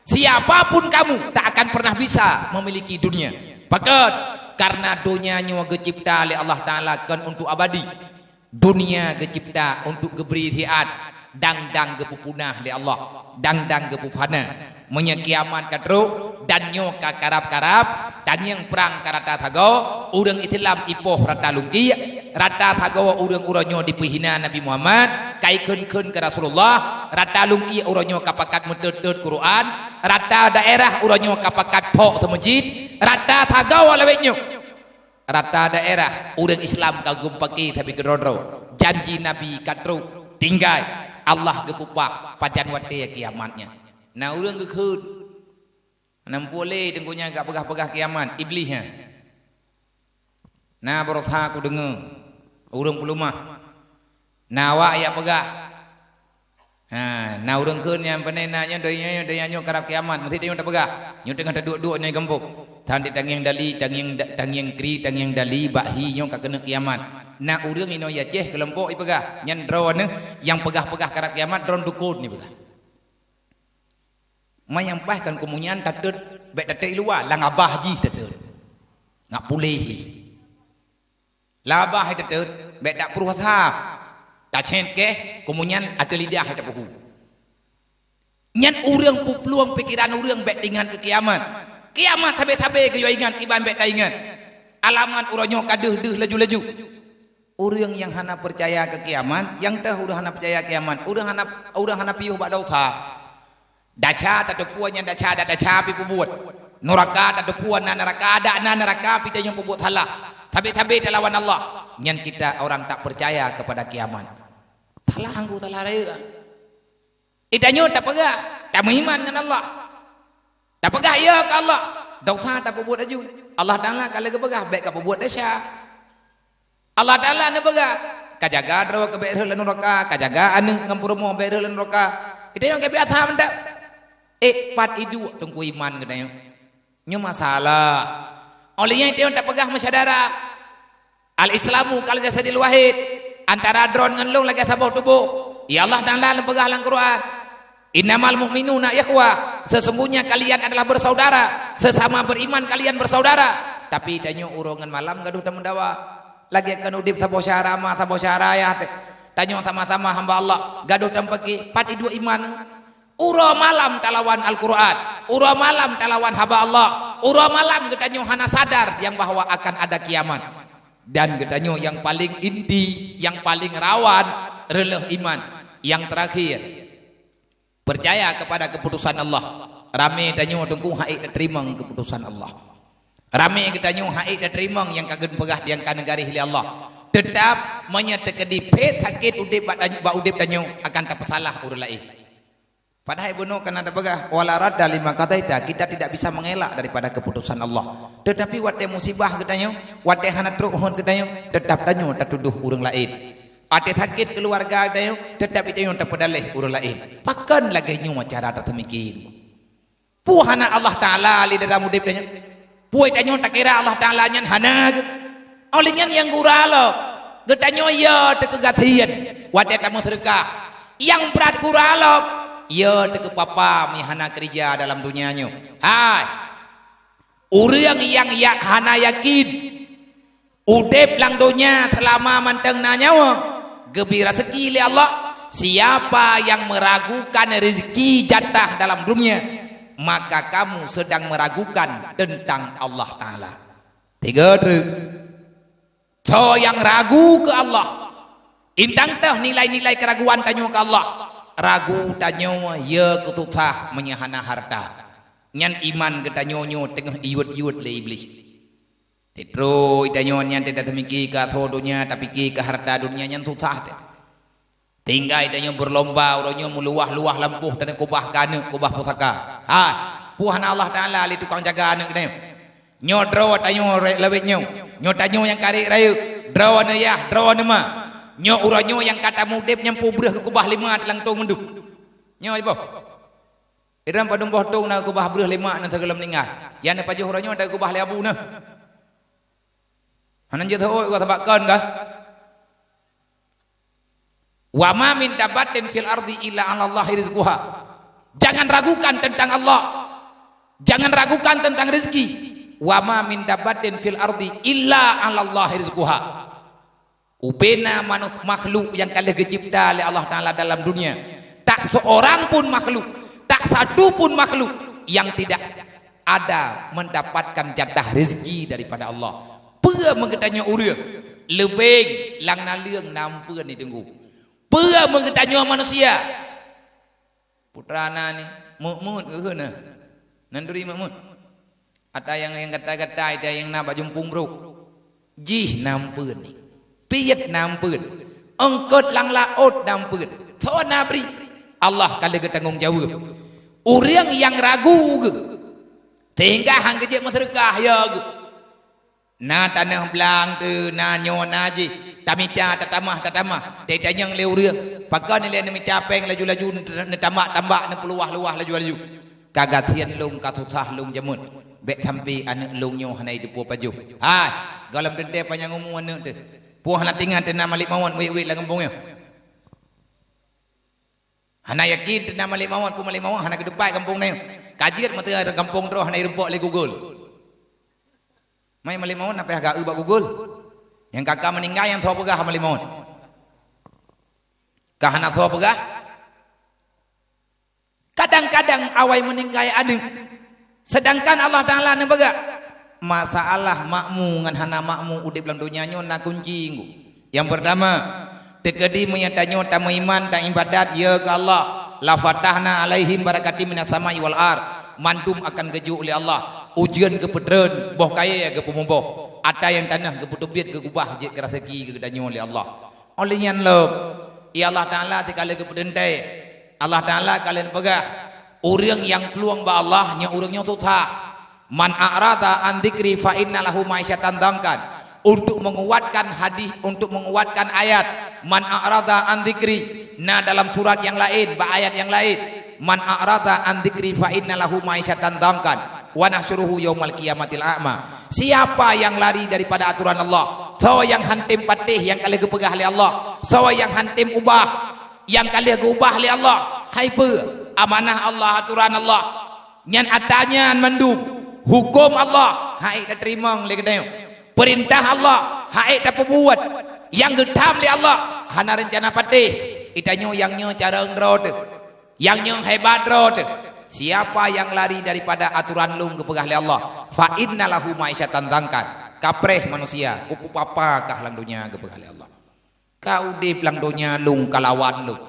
siapapun kamu, tak akan pernah bisa memiliki dunia. Pakon? Karena dunia nyoe geucipta lé Allah Taala kon untuk abadi. Dunia geucipta untuk geubri siat. dang-dang geupeupunah lé Allah, dang-dang geupeufana. Meunyoe kiamat ka trok, dan nyoe ka karab-karab, tangieng prang ka rata sagoe, ureuëng Islam ipoh rata lungkiek, rata sagoe ureuëng uroe nyoe dipeuhina Nabi Muhammad, ka ikheun-kheun keu Rasulullah, rata lungkiek uroe nyoe ka pakat meuteut-teut Quran, rata daerah uroe nyoe ka pakat phok seumeujid, rata sagoe lawét nyoe. Rata daerah ureuëng Islam ka geumpaki sabe keudroe-droe. Janji Nabi ka trok, tinggai Allah geupeupah pajan watée kiamat nyan. Na ureuëng geukheun, "Hana muphom lé Teungku nyan ka peugah-peugah kiamat, Iblih nyan." Na baroesa kudeungoe ureuëng peuleumah. Na awak jak peugah, ha, na ureuëng kheun nyang pane na nyoe donya, donya nyoe karab kiamat, meusti tanyoe tapeugah. Nyoe teungoh taduek-duek nyoe gampông. Tan di tangieng dali, tangieng da-, tangieng kri, tangieng dali, bak hi nyoe ka keuneuk kiamat. Na ureuëng inoe Aceh keulompok ipeugah, nyan droeneuh nyang peugah-peugah karab kiamat droe dukon ipeugah. Manyang paih kan kumunyan tateut, bék tateut i luwa, lam abah jih tateut. Ngat puléh jih. Lam abah hai tateut, bék dak pruh asam. Tacét keh, kumunyan ateueh lidah hai tapeuhu. Nyan ureuëng peuplueng pikeran ureuëng bék teuingat keu kiamat. Kiamat sabe-sabe geuyue ingat kiban bék taingat. Alamat uroe nyoe ka deuh-deuh laju-laju. Ureuëng nyang hana peucaya keu kiamat, nyang teuh ureuëng hana peucaya kiamat, ureuëng hana, ureuëng hana piôh bak desya. Desya tateupeue nyan desya, adak desya pih peubuet. Nuraka tateupeue na nuraka, adak na nuraka pih tanyoe peubuet salah. Sabe-sabe talawan Allah. Nyan kita orang tak percaya kepada kiamat. Salah angku salah raya. Eh, tanyoe tapeugah, tameuiman ngon Allah. Tapeugah ya keu Allah. Desya tapeubuet laju. Allah Taala ka lheueh geupeugah bék kapeubuet desya. Allah Taala neupeugah, "Kajaga droe keu bék rhot lam nuraka, kajaga aneuëk ngon peurumoh bék rhot lam nuraka." Geutanyoe ka biasa mantap. Eh, pat iduek teungku iman geutanyoe? Nyoe masalah. Óh lheueh nyan geutanyoe tapeugah meusyedara. "Al-Islamu kal jasadil wahid." Antara droe ngon lôn lagée saboh tuboh. Ya Allah Taala neupeugah lam Quran. "Innamal mu'minuna ikhwah, sesungguhnya kalian adalah bersaudara, sesama beriman kalian bersaudara." Tapi tanyoe uroe ngon malam gadoh tameudawa. Lagée kon udeb saboh syara ma, saboh syara ayah teuh. Tanyoe sama-sama hamba Allah, gadoh tampaki, pat iduek iman. Uroe malam talawan Al-Quran, uroe malam talawan haba Allah, uroe malam geutanyoe hana sadar nyang bahwa akan ada kiamat. Dan geutanyoe nyang paling inti, nyang paling rawan reuloh iman. Nyang terakhir, percaya kepada keputusan Allah. Ramé tanyoe teungku han ék tateurimong keputusan Allah. Ramé geutanyoe han ék tateurimong nyang ka geupeugah nyang ka neugaréh lé Allah. Teutap, meunyoe teukeudi phet sakét udeb bak tanyoe, bak udeb tanyoe, akan tapeusalah ureuëng laén. Padahai bunoe ka na tapeugah, "Wala radda lima qadaita," kita tidak bisa mengelak daripada keputusan Allah. Tetapi watée musibah geutanyoe, watée hana trok hon geutanyoe, teutap tanyoe tatudoh ureuëng laén. Watée sakét keuluwarga geutanyoe, teutap geutanyoe tapeudaleh ureuëng laén. Pakon lagée nyoe cara tateumiki? Peue hana Allah Taala lé dalam udeb tanyoe? Peue tanyoe takira Allah Taala nyan hana geuh? Óh lheueh nyan nyang gura lom, geutanyoe ya teukeugasian watée tameuseudeukah. Nyang brat gura lom, ya teukeupapa meuhana keurija dalam donya nyoe. Hai, ureuëng nyang ya-, hana yakin udeb lam donya seulama mantong na nyawa, geubri raseuki lé Allah. Siapa yang meragukan rezeki jatah dalam dunia, maka kamu sedang meragukan tentang Allah Taala. Tiga treuk. Soe nyang ragu keu Allah, intang teuh nilai-nilai keuraguan tanyoe keu Allah. Ragu tanyoe ya keususah meunyoe hana hareuta. Nyan iman geutanyoe nyoe teungoh iyuet-iyuet lé Iblih. Titrôi tanyoe nyan teuh tateumiki keu asoe donya, tapike keu hareuta donya nyan susah teuh. Tinggai tanyoe beurlomba uroe nyoe meuluwah-luwah lampôh taneuk kubah keu aneuëk, kubah pusaka. Hai, peue hana Allah Taala lé tukang jaga aneuëk tanyoe? Nyoe droe tanyoe re-, lawét nyoe. Nyoe tanyoe nyang ka rek rayeuk, droeneuh yah, droeneuh ma. Nyoe uroe nyoe nyang ka tameudeb nyang peue breueh keu kubah lé ma teulang tông mandum. Nyoe iboh. Iran padum boh tông na kubah breueh lé ma na teugohlom meuninggai. Nyang na pajoh uroe nyoe takeubah lé abu na. Hana jeuet hôi sabab kon kah? "Wa ma min dabbatin fil ardi illa 'alallahi rizquha." Jangan ragukan tentang Allah. Jangan ragukan tentang rezeki. "Wa ma min dabbatin fil ardi illa 'alallahi rizquha." Ubena manu-, makhluk nyang ka lheueh geucipta lé Allah Taala dalam dunia, tak seorang pun makhluk, tak satu pun makhluk yang tidak ada mendapatkan jatah rezeki daripada Allah. Peue meugeutanyoe ureuëng, leubeng lam naleueng na ampeuen di teungku. Peue meugeutanyoe manusia, putra na ni, meuet-meuet geuh na. Nan turi meuet-meuet. Ata nyang, nyang gata-gata, ata nyang na bak jumpung brok. Jih na ampeuen ni. Piet na ampeuen. Eungkot lam laôt na ampeuen. Soe na bri? Allah ka lheueh geutanggong jaweueb. Ureuëng nyang ragu geuh, sehingga han geujeuet meuseudeukah ya geuh. Na tanoh blang teuh, na nyoe na jih, tamita, tatamah, tatamah, teuh tanyong lé ureuëng, pakon ilée neumita péng laju-laju neutambak-tambak, neupeuluwah-luwah laju-laju. Ka gasien lôn, ka susah lôn jameun, bék sampoe aneuëk lôn nyoe hana jiteupeue pajoh. Hai, gohlom teuntée panyang umu aneuëk teuh. Peue hana tingat teuh na Malik Mawon wét-wét lam gampông nyoe. Hana yakin teuh na Malik Mawon, peue Malik Mawon hana geutupat gampông nyoe. Ka jeuet meuteumé gampông droe hana jirumpok lé Google. Mai Malik Mawon na payah geu bak Google. Nyang ka-ka meuninggai nyang soe peugah Malik Mawon? Ka hana soe peugah? Kadang-kadang awai meuninggai aneuëk, seudangkan Allah Taala neupeugah, masalah makmu ngon hana makmu udeb lam donya nyoe na kunci ngu. Nyang peurtama, teukeudi meunyoe tanyoe tameuiman, taibadat, ya keu Allah, la fatahna alaihim barakatim minas sama'i wal ard, mandum akan geujok lé Allah, ujeuen geupeutreun, boh kayée geupeumuboh, ata nyang tanoh geupeuteubiet, geugubah jeuet keu raseuki geutanyoe lé Allah. Óh lheueh nyan lom, ya Allah Taala teuka lheueh geupeuteuntée. Allah Taala ka lheueh neupeugah, ureuëng nyang plueng bak Allah, nyoe ureuëng nyoe susah. "Man a'rada an dzikri fa inna lahu ma'isyatan dhankan." Untuk menguatkan hadis, untuk menguatkan ayat, "Man a'rada an dzikri", na dalam surat nyang laén, bak ayat nyang laén, "Man a'rada an dzikri fa inna lahu ma'isyatan dhankan, wa nahsyuruhu yaumal qiyamatil a'ma." Siapa yang lari daripada aturan Allah, soe nyang han tem patéh nyang ka lheueh geupeugah lé Allah, soe nyang han tem ubah nyang ka lheueh geuubah lé Allah, hai peue amanah Allah, aturan Allah, nyan ata nyan mandum, huköm Allah han ék tateurimong lé geutanyoe, peurintah Allah han ék tapeubuet, nyang geutham lé Allah hana reuncana patéh. Geutanyoe nyang nyoe carông droe teuh, nyang nyoe hebat droe teuh. Siapa yang lari daripada aturan lôn geupeugah lé Allah, fa inna lahu ma'isyatan dhankan. Kapreh manusia, kupeupapa kah lam donya geupeugah lé Allah. Ka udeb lam donya lôn kalawan lôn.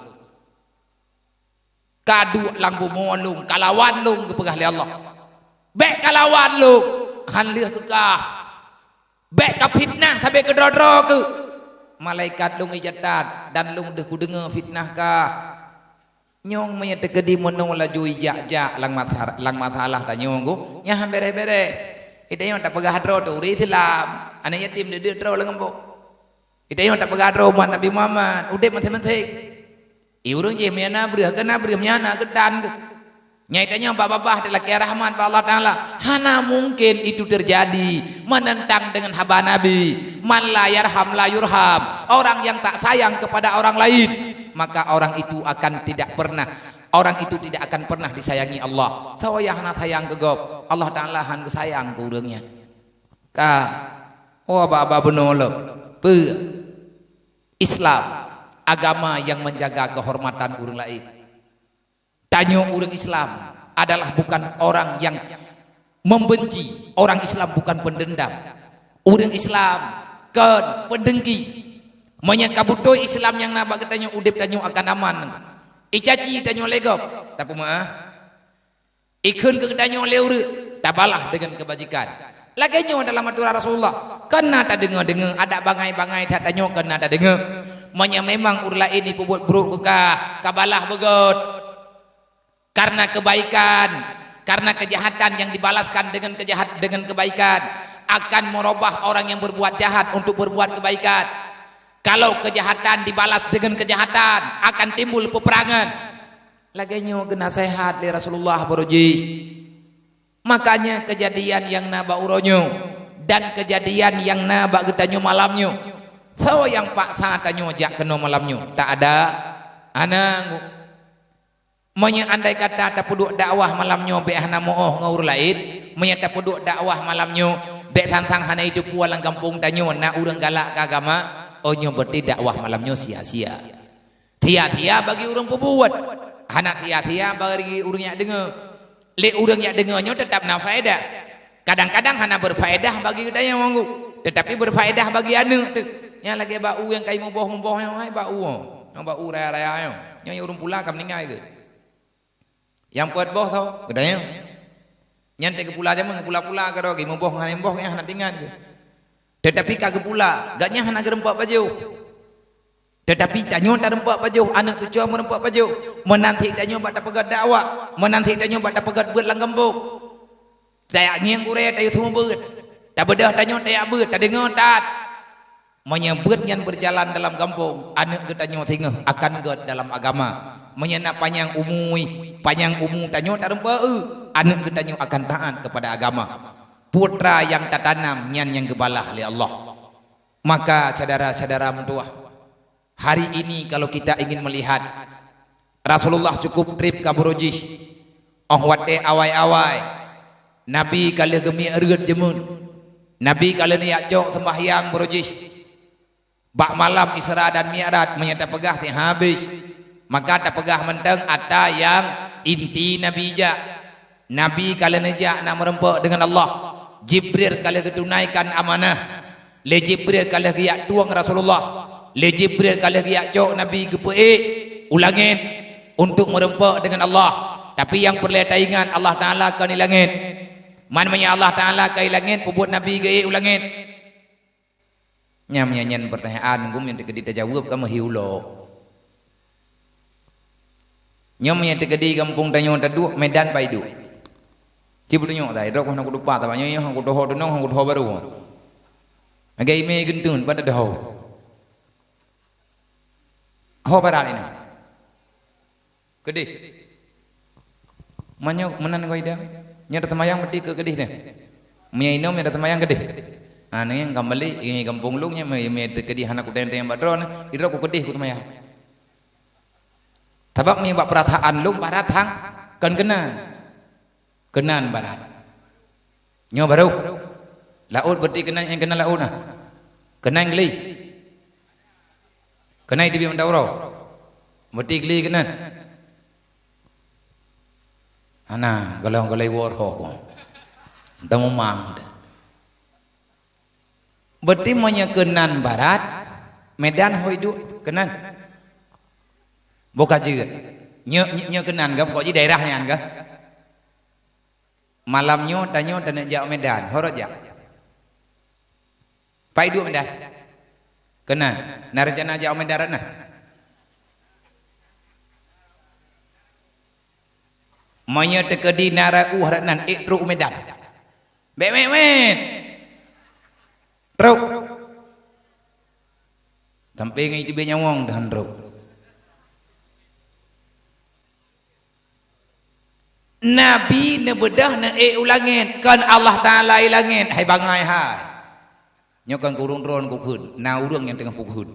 Ka duek lam bumoe lôn kalawan lôn geupeugah lé Allah. Bék kalawan lôn, han lheueh keu kah. Bék ka fitnah sabe keudroe-droe keuh. Malaikat lôn icatat dan lôn deuh kudeungoe fitnah kah. Nyoe meunyoe teukeudi meunoe laju ijak-jak lam masa-, lam masalah tanyoe geuh, nyan han béreh-béreh. Geutanyoe tapeugah droe teuh ureuëng Islam, aneuk yatim deuh-deuh droe lam gampông. Geutanyoe tapeugah droe umat Nabi Muhammad, udeb maséng-maséng. I ureuëng jéh meunyan na breueh, keu na breueh meunyan na geutan geuh. Nyai tanyoe bak babah teulakée rahmat bak Allah Taala. Hana mungkin itu terjadi, menentang dengan haba Nabi. "Man la yarham la yurham." Orang yang tak sayang kepada orang lain, maka orang itu akan tidak pernah, orang itu tidak akan pernah disayangi Allah. Soe nyang hana sayang keu gob, Allah Taala han geusayang keu ureuëng nyan. Ka, oh, aba-aba bunoe lom. Peue? Islam, agama yang menjaga kehormatan ureuëng laén. Tanyoe ureuëng Islam adalah bukan orang yang membenci. Orang Islam bukan pendendam. Ureuëng Islam kon peudengki. Meunyoe ka beutôi Islam nyang na bak geutanyoe, udeb tanyoe akan aman. Icaci tanyoe lé gob, tapeumaáh. Ikheun keu geutanyoe lé ureuëng, tabalah deungon keubajikan. Lagée nyoe dalam aturan Rasulullah, kon na tadeungoe-deungoe, adak bangai-bangai that tanyoe kon na tadeungoe. Meunyoe memang ureuëng laén jipeubuet brok keu kah, kabalah beugôt. Karena kebaikan, karena kejahatan yang dibalaskan dengan kejahat-, dengan kebaikan akan merubah orang yang berbuat jahat untuk berbuat kebaikan. Kalau kejahatan dibalas dengan kejahatan, akan timbul peperangan. Lagée nyoe geunaseuhat lé Rasulullah baroe jih. Makanya kejadian nyang na bak uroe nyoe dan kejadian nyang na bak geutanyoe malam nyoe, soe nyang paksa tanyoe jak keunoe malam nyoe? Tak ada. Hana. Meunyoe andai kata tapeuduek dakwah malam nyoe bék hana meu'oh ngon ureuëng laén, meunyoe tapeuduek dakwah malam nyoe bék sang-sang hana jiteupeue lam gampông tanyoe na ureuëng galak keu agama, Oh, nyoe berarti dakwah malam nyoe sia-sia. Sia-sia bagi ureuëng peubuet, hana sia-sia bagi ureuëng nyang deungoe. Lé ureuëng nyang deungoe nyoe teutap na faedah. Kadang-kadang hana berfaedah bagi geutanyoe, teutapi berfaedah bagi aneuëk teuh. Nyang lagée bak u nyang ka imuboh-muboh nyoe, hai bak u, nyang bak u raya-raya nyoe. Nyoe ureuëng pula ka meuninggai geuh. Nyang peuet boh tho, geutanyoe. Nyan teuk geupula jameun, geupula-pula keudroe, geumoboh ngon nyang boh, nyan hana teuingat geuh. Teutapi ka geupula, gobnyan hana geureumpok pajoh. Teutapi tanyoe tareumpak pajoh, aneuëk cucoe meureumpok pajoh. Meunan cit tanyoe bak tapeugét dakwah, meunan cit tanyoe bak tapeugét beuet lam gampông. Tajak ngieng gurée, tayue seumeubeuet. Tabeudôh tanyoe tajak beuet, tadeungoe that. Meunyoe beuet nyan beujalan dalam gampông, aneuëk geutanyoe singoh akan gét dalam agama. Meunyoe na panyang umu, panyang umu tanyoe tareumpak, aneuëk geutanyoe akan taát keupada agama. Putra nyang tatanam nyan nyang geubalah lé Allah. Maka, syedara-syedara meutuwah, hari ini kalau kita ingin melihat, Rasulullah cukup treb ka buroe jih. Óh watée awai-awai, Nabi ka lheueh geumik reuet jameun. Nabi ka lheueh neujak cok seumbahyang buroe jih. Bak malam Isra dan Mi'raj, meunyoe tapeugah teuh habéh, maka tapeugah mantong atra nyang inti Nabi jak. Nabi ka lheueh neujak na meureumpok deungon Allah. Jibril ka lheueh geutunaikan amanah. Lé Jibril ka lheueh geujak tueng Rasulullah. Lé Jibril ka lheueh geujak cok Nabi geupeuék u langét untuk meureumpok deungon Allah. Tapi nyang peureulée taingat, Allah Taala kon di langét. Man meunyoe Allah Taala ka di langét, peubuet Nabi geuék u langét? Nyan meunyoe nyan peurtanyaan geuh nyang teukeudi tajaweueb ka meuhi ulo. Nyoe meunyoe teukeudi gampông tanyoe taduek, Medan pai duek. Ci beutunyok dah, idrop hana kutupa, taba nyoe hana kutoho tunong, hana kutoho barô. Lagée imé geuntun pada doho. Ho barat inong. Keudeh. Meunyoe meunan ngon ida, nyoe taseumayang meuti keu keudeh nyan. Meunyoe inong nyoe taseumayang keudeh. Ha, nyan ka meulik, nyoe gampông lôn nyoe, meunyoe teukeudi hana kuteng-teng bak droeneuh, idrop ku keudeh kuseumayang. Sabab meunyoe bak peurasaan lôn barat han kon keunan. Keunan barat. Nyoe barô. Laôt berarti keunan nyang keunan laôt na. Keunan glé. Keunan teubiet mata uroe. Berarti glé keunan. Hana, golom-golom iwoe rhoh ko. Teumumang. Berarti meunyoe keunan barat, Medan hôi duek keunan. Boh ka jeuet. Nyoe, nyoe keunan kan, pokok jih daerah nyan kan. Malam nyoe tanyoe taneuk jak Medan, ho rot jak? Pai duek Medan? Keunan. Na rencana jak Medan rot na? Meunyoe teukeudi na rot u rot nan, ék trok u Medan. Bék mét-mét. Trok. Sampai ngon iteubiet nyawöng dan trok. Nabi neubeudôh neuék u langét, kon Allah Taala i langét, hai bangai hai. Nyoe kon keu ureuëng droen kukheun, na ureuëng nyang teungoh kukheun.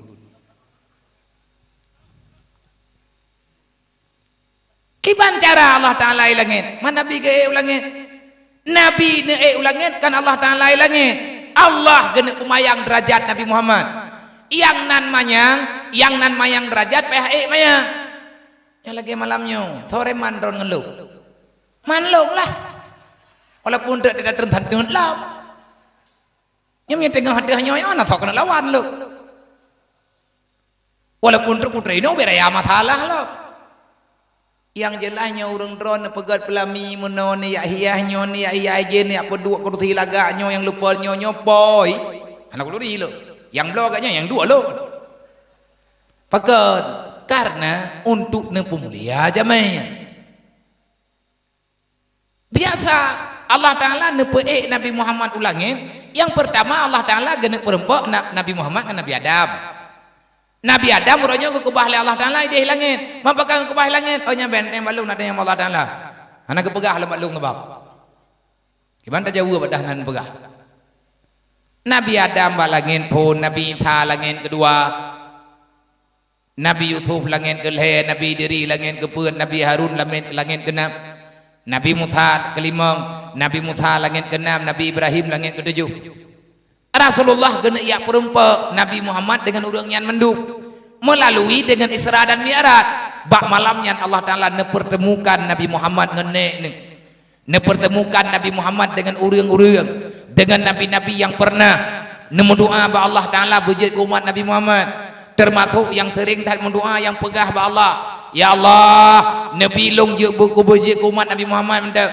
Kiban cara Allah Taala i langét? Man Nabi geuék u langét? Nabi neuék u langét kon Allah Taala i langét. Allah geuneuk peumayang deurajat Nabi Muhammad. Nyang nan manyang, nyang nan manyang deurajat payah ék manyang. Nyang lagée malam nyoe, soe man droen ngon lôn? Man lôn lah. Walaupun trok tidak tertentu lom. Nyang teungoh ateueh nyoe, nyoe na soe keuneuk lawan lôn. Walaupun trok putra inong beda ya masalah lom. Nyang jeulaih nyoe ureuëng droen neupeugét peulami meunoe, neujak hias nyoe, neujak hias jih, neujak peuduek keurusi lagak nyoe, nyang lupa nyoe, nyoe poi. Hana kuturi lôn. Nyang bloe agak nyoe, nyang duek lôn. Pakon? Karena untuk neupeumulia jamé. Biasa Allah Taala neupeuék Nabi Muhammad u langét, nyang peurtama Allah Taala geuneuk peureumpok na-, Nabi Muhammad ngon Nabi Adam. Nabi Adam uroe nyoe geukeubah lé Allah Taala idéh langét. Man pakon geukeubah langét? Oh, nyan benteng bak lôn, na tanyong Allah Taala. Hana geupeugah lom bak lôn keubah. Kiban tajaweueb dah nan peugah. Nabi Adam bak langét phon, Nabi Isa langét keudua. Nabi Yusuf langét keulhée, Nabi Idris langét keupeuet, Nabi Harun langét, langét keunam, Nabi Musa keulimong, Nabi Musa langét keunam, Nabi Ibrahim langét keutujoh. Rasulullah geuneuk jak peurumpok Nabi Muhammad deungon ureuëng nyan mandum, melalui deungon Isra dan Mi'raj. Bak malam nyan Allah Taala neupeurteumukan Nabi Muhammad ngon nék neuh. Neupeurteumukan Nabi Muhammad deungon ureuëng-ureuëng, deungon nabi-nabi nyang peureunah neumeudoá bak Allah Taala beujeuet keu umat Nabi Muhammad. Teumasok nyang seuréng that meudoá nyang peugah bak Allah, "Ya Allah, neubi lôn jeuet bu-, keu beujeuet keu umat Nabi Muhammad mantong.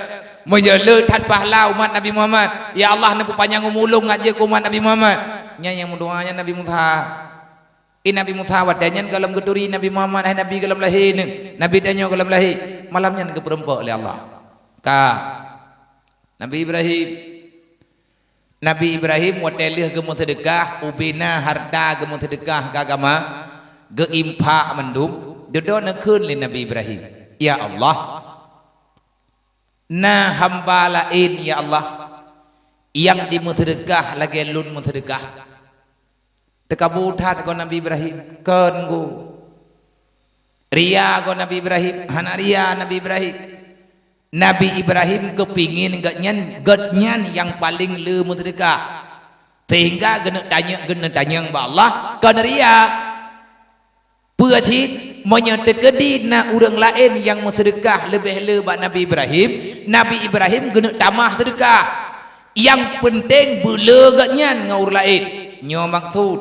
Meunyoe le that pahala umat Nabi Muhammad, ya Allah, neupeupanyang umu lôn ngat jeuet keu umat Nabi Muhammad." Nyan nyang meudoá nyan Nabi Musa. I Nabi Musa watée nyan gohlom geuturi Nabi Muhammad, "Hai Nabi, gohlom lahé neuh." Nabi tanyoe gohlom lahé. Malam nyan geupeurumpok lé Allah. Ka. Nabi Ibrahim. Nabi Ibrahim watée lheueh geumeuseudeukah, ubena harta geumeuseudeukah keu agama, geuinfak mandum, dudoe neukheun lé Nabi Ibrahim, "Ya Allah, na hamba laén, ya Allah, nyang jimeuseudeukah lagée lôn meuseudeukah." Teukabu that goe Nabi Ibrahim, kon goe. Ria goe Nabi Ibrahim, hana ria Nabi Ibrahim. Nabi Ibrahim keupingin gobnyan, gobnyan nyang paleng le meuseudeukah. Sehingga geuneuk tanyong, geuneuk tanyong bak Allah, kon ria. Peue cit, meunyoe teukeudi na ureuëng laén nyang meuseudeukah leubeh le bak Nabi Ibrahim, Nabi Ibrahim geuneuk tamah seudeukah. Nyang peunteng beule gobnyan ngon ureuëng laén. Nyoe maksud.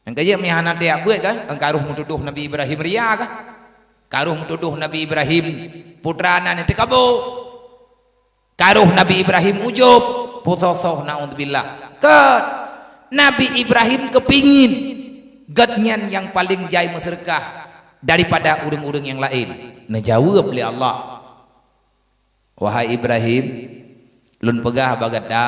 Nyang keujeuet meunyoe hana tajak beuet kan, kan karoh meutudoh Nabi Ibrahim ria kan? Karoh meutudoh Nabi Ibrahim putra nan teukabu. Karoh Nabi Ibrahim ujub, pusoh-soh, naudzubillah. Kon, Nabi Ibrahim keupingin gobnyan nyang paleng jai meuseudeukah daripada ureuëng-ureuëng nyang laén. Neujaweueb lé Allah, "Wahai Ibrahim, lôn peugah bak gata,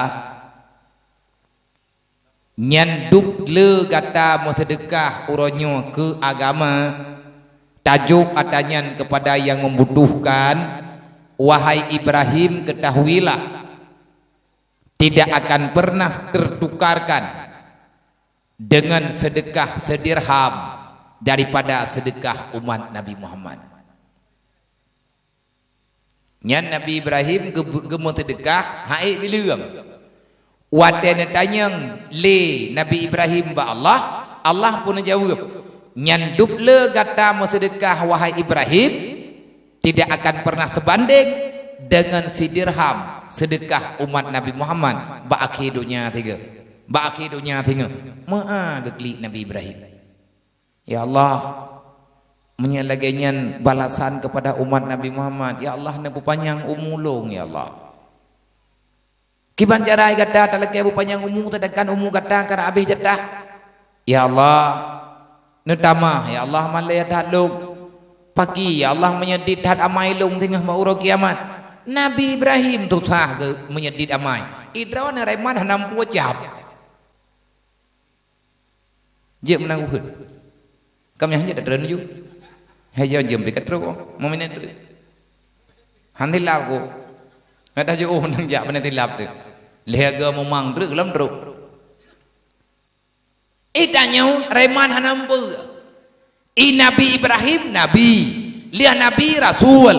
nyan dub le gata meuseudeukah uroe nyoe keu agama, tajok atra nyan keupada nyang membutuhkan, wahai Ibrahim, ketahuilah, tidak akan pernah tertukarkan dengan sedekah sedirham daripada sedekah umat Nabi Muhammad." Nyan Nabi Ibrahim geu-, geumeuseudeukah han ék bileueng. Watée neutanyong lé Nabi Ibrahim bak Allah, Allah pun neujaweueb, "Nyan dub le gata meuseudeukah, wahai Ibrahim, tidak akan pernah sebanding dengan sidirham seudeukah umat Nabi Muhammad bak akhé donya singoh." Bak akhé donya singoh, meu'ah geuklik Nabi Ibrahim. "Ya Allah, meunyoe lagée nyan balasan keupada umat Nabi Muhammad, ya Allah, neupeupanyang umu lôn, ya Allah. Kiban cara gata talakée peupanyang umu, seudangkan umu gata ka habéh jatah? Ya Allah, neutamah, ya Allah, malée that lôn. Paki, ya Allah, meunyoe dit that amai lôn singoh bak uroe kiamat." Nabi Ibrahim susah geu-, meunyoe dit amai. Idroe neureman hana meupucab. Jeuet meunan uheut. Ka meunyang jeuet atra nuju. Hai jeuet jeuem pih ka trok, meuminet trok. Han tilap ku. Ada jeuet oh nang jak pane tilap tu. Lhée ga mumang trok lom trok. Itanyoe reman hana meupeue. I Nabi Ibrahim nabi, lheueh nabi rasul.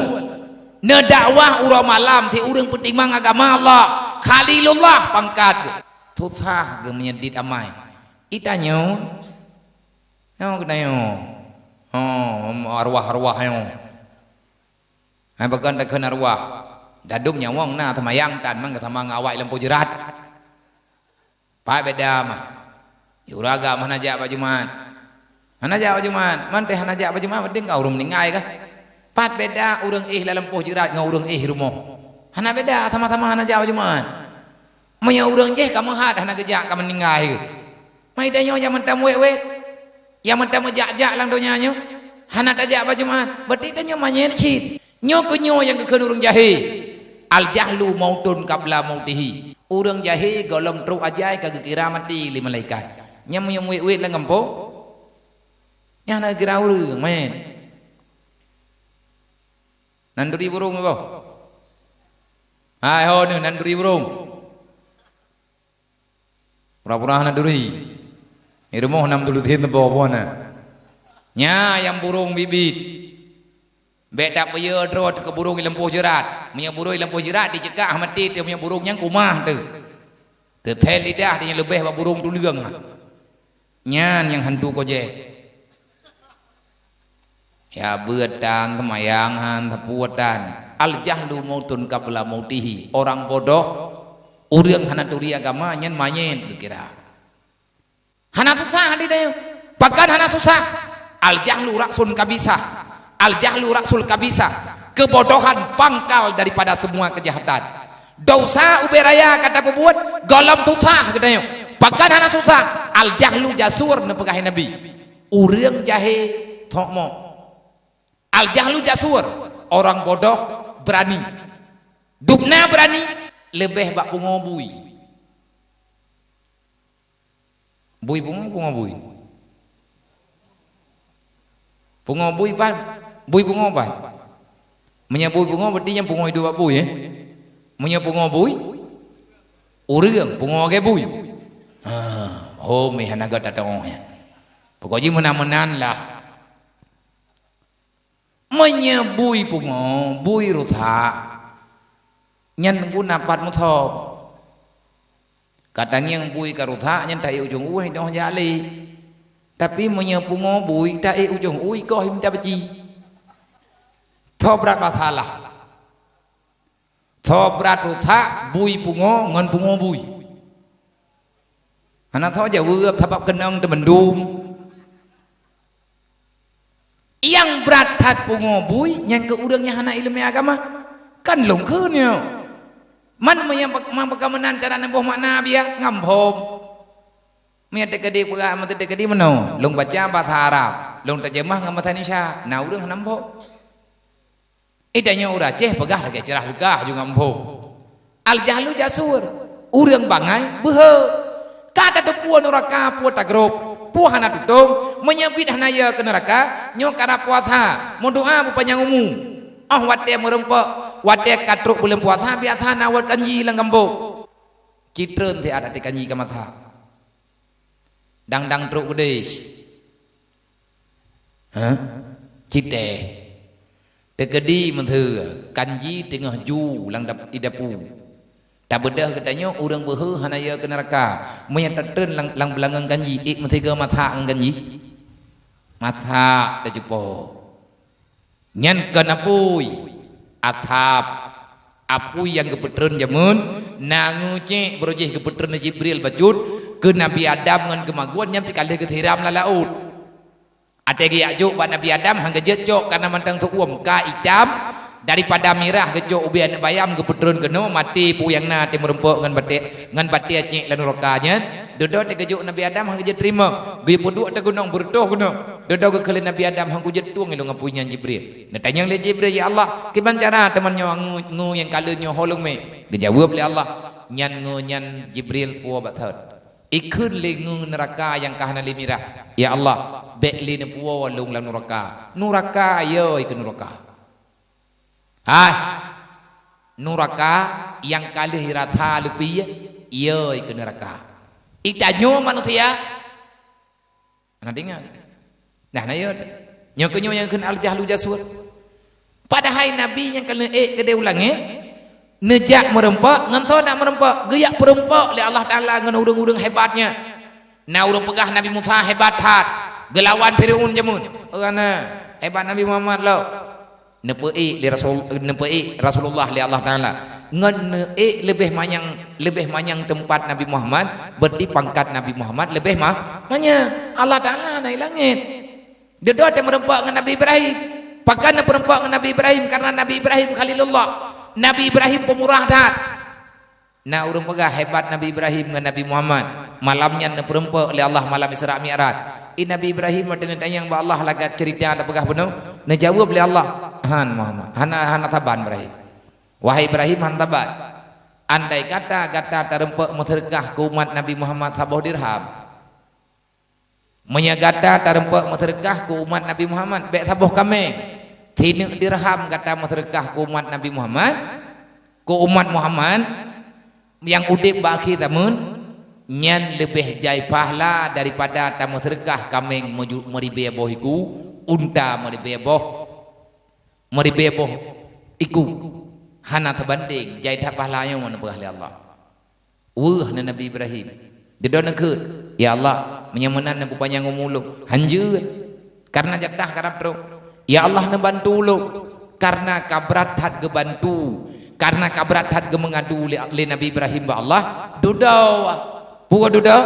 Neudakwah uroe malam ti ureuëng peutimang agama Allah. Khalilullah pangkat. Susah geumeunyeudit amai. Itanyoe, nyoe geutanyoe. Oh, arwah-arwah nyoe. Hai pakon takheun arwah. Dadum nyawöng na seumayang tan mang sama ngon awak lam pojeurat. Pat beda mah. Yura agam hana jak bak Jumat. Hana jak bak Jumat. Manteh hana jak bak Jumat, penting ka ureuëng meuninggai kah? Pat beda ureuëng éh lam poh jeurat ngon ureuëng éh rumoh. Hana beda, sama-sama hana jak bak Jumat. Meunyoe ureuëng jéh ka meuhat hana geujak ka meuninggai. Mai tanyoe nyang mantong wét-wét. Nyang mantong meujak-jak lam donya nyoe. Hana tajak bak Jumat. Berarti tanyoe manyét cit. Nyoe keuh nyoe nyang geukheun ureuëng jahé, "Al-jahlu mautun qabla mautihi." Ureuëng jahé gohlom trok ajai ka geukira maté lé malaikat. Nyang meunyoe wét-wét lam gampông, nyan na geukira ureuëng manyét. Nan turi burông iboh? Hai ho neuh nan turi burông. Pura-pura hana turi. Di rumoh nam tulutin teuboh-boh na. Nya nyang burông biet-biet. Bék tapeuyeu droe teuh keu burông i lampôh jeurat. Meunyoe burông i lampôh jeurat jiceukak maté teuh, meunyoe burông nyan kumah teuh. Teuthée lidah di nyang leubeh bak burông tuleueng. Nyan nyang hantu kojéh. Ya beuet tan, seumayang han, sapeue tan. Al-jahlu mautun qabla mautihi. Orang bodoh, ureuëng hana turi agama, nyan manyét geukira. Hana susah di tanyoe. Pakon hana susah? Al-jahlu ra'sun kabisah. Al-jahlu ra'sul kabisah. Kebodohan pangkal daripada semua kejahatan. Dosa ubé raya ka tapeubuet, gohlom susah geutanyoe. Pakon hana susah? Al-jahlu jasur, neupeugah Nabi. Ureuëng jahé thok mok. Al-jahlu jasur, orang bodoh berani. Dubna berani leubeh bak pungo bui. Bui pungo, pungo bui. Pungo bui pat, bui pungo pat. Meunyoe bui pungo, berarti nyan pungo iduek bak bui, eh? Meunyoe pungo bui, ureuëng pungo lagée bui. Ha, oh, meuhana gata teuh, ya. Pokok jih meunan-meunan lah. Meunyoe bui pungo, bui rusak, nyan guna pat musöm. Ka tangieng bui ka rusak, nyan taék ujong ueh doh jak lé. Tapi meunyoe pungo bui, taék ujong ueh koh mita beuci. Tho brat masalah. Tho brat rusak, bui pungo ngon pungo bui. Hana tho jaweueb sabab keunong teumendum. Nyang brat that pungo bui, nyan keu ureuëng nyang hana iéleumé agama. Kan lôn kheun nyoe. Man meunyoe bak-, man bagaimana cara neuboh makna biya ngambhom. Meunyoe teukeudi peugah, meunyoe teukeudi meunoe, lôn baca bahasa Arab, lôn teujeumah ngon bahasa Indonesia, na ureuëng hana mbhom. Ih, tanyoe ureuëng Aceh peugah lagée ceurah beukah ju ngambhom. Al-jahlu jasur, ureuëng bangai beuhe. Ka tateupeue nuraka peue tagrôp, peue hana tutong, meunyoe biet hana yö keu nuraka, nyoe karab puasa, meudoa beupanyang umu. Óh watée meurumpok, watée ka trok buleuen puasa, biasa na wot kanji lam gambok. Citreun siat até kanji ka masak. Dang-dang trok keudeh. Hah? Citée. Teukeudi meutheu kanji teungoh ju lam dap-, di dapu. Tabeudôh geutanyoe ureuëng beuhe hana yö keu nuraka. Meunyoe tatreun lam, lam beulangöng kanji, ék meusigoe masak ngon kanji. Masak tacupo. Nyan kon apui, asab. Apui nyang geupeutreun jameun, na ngeucék baroe jih geupeutreun lé Jibril bacut keu Nabi Adam ngon geumagun, nyan pih ka lheueh geusiram lam laôt. Até geujak jok bak Nabi Adam, han geujeuet cok, kareuna mantong seuuem ka itam, daripada mirah geucok ubé aneuëk bayam geupeutreun keunoe, maté peue nyang na, até meurumpok ngon batée, ngon batée cék lam nuraka nyan. Dudoe teuh geujok Nabi Adam han geujeuet teurimong, geupeuduek ateueh gunong, beureutôh gunong. Dudoe geukheun lé Nabi Adam, "Han kujeuet tueng ilôn apui nyan, Jibril." Neutanyong lé Jibril, "Ya Allah, kiban cara teuma nyoe ngeue, ngeue nyang ka lheueh nyoe ho lôn mé?" Geujaweueb lé Allah, "Nyan ngeue nyan, Jibril, puwoe bak thon. Ikheun lé ngeue nuraka nyang ka hana lé mirah. Ya Allah, bék lé neupuwoe lôn lam nuraka. Nuraka, yö keu nuraka." Hai, nuraka nyang ka lheueh irasa leupie, yö keu nuraka. Itanyoe manusia, hana teuingat. Nah, na yö. Nyoe keuh nyoe nyang kheun al-jahlu jasur. Padahai Nabi nyang ka lheueh ék keudeh u langét, neujak meurumpok, ngon soe na meurumpok, geujak peurumpok lé Allah Taala ngon ureuëng-ureuëng hebat nyan. Na ureuëng peugah Nabi Musa hebat that, geulawan Firaun jameun. Orang na hebat Nabi Muhammad lom. Neupeuék lé Rasul, neupeuék Rasulullah lé Allah Taala. Ngon neuék leubeh manyang, leubeh manyang teumpat Nabi Muhammad, berarti pangkat Nabi Muhammad leubeh ma-, manyang. Allah Taala na di langét. Dudoe teuh meurumpok ngon Nabi Ibrahim. Pakon na peurumpok ngon Nabi Ibrahim? Karena Nabi Ibrahim Khalilullah. Nabi Ibrahim peumurah that. Na ureuëng peugah hebat Nabi Ibrahim ngon Nabi Muhammad. Malam nyan neupeurumpok lé Allah malam Isra Mi'raj. I Nabi Ibrahim watée neutanyong bak Allah lagée ceurita tapeugah bunoe, neujaweueb lé Allah, "Han Muhammad, hana, hana saban Ibrahim. Wahai Ibrahim, han saban. Andai kata gata tarumpok meuseudeukah keu umat Nabi Muhammad saboh dirham." Meunyoe gata tarumpok meuseudeukah keu umat Nabi Muhammad, bék saboh kaméng, sineuk dirham gata meuseudeukah keu umat Nabi Muhammad, keu umat Muhammad nyang udeb bak akhé zameun, nyan leubeh jai pahala daripada tameuseudeukah kaméng meuju-, meuribée boh iku, unta meuribée boh, meuribée boh iku. Hana teubandeng jai that pahala nyoe, neupeugah lé Allah. Weueh na Nabi Ibrahim. Dudoe neukheun, "Ya Allah, meunyoe meunan neupeupanyang umu lôn." Hanjeuet. Karena jatah karab trok. "Ya Allah, neubantu lôn." Karena ka brat that geubantu. Karena ka brat that geumeungadu lé, lé Nabi Ibrahim bak Allah. Dudoe. Peue dudoe?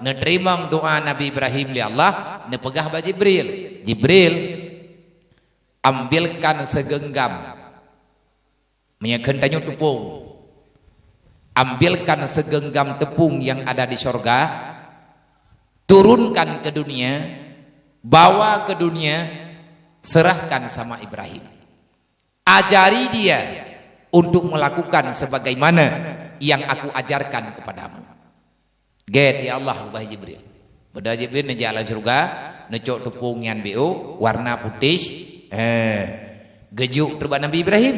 Neuteurimong doa Nabi Ibrahim lé Allah, neupeugah bak Jibril, "Jibril, ambilkan segenggam." Meunyoe kheun tanyoe tupông, "Ambilkan segenggam tepung yang ada di sorga, turunkan ke dunia, bawa ke dunia, serahkan sama Ibrahim. Ajari dia untuk melakukan sebagaimana yang aku ajarkan kepadamu." "Gét, ya Allah," geubah Jibril. Beda Jibril neujak lam syeuruga, neucok tupông nyan biôh, warna putéh, eh, geujok trok bak Nabi Ibrahim.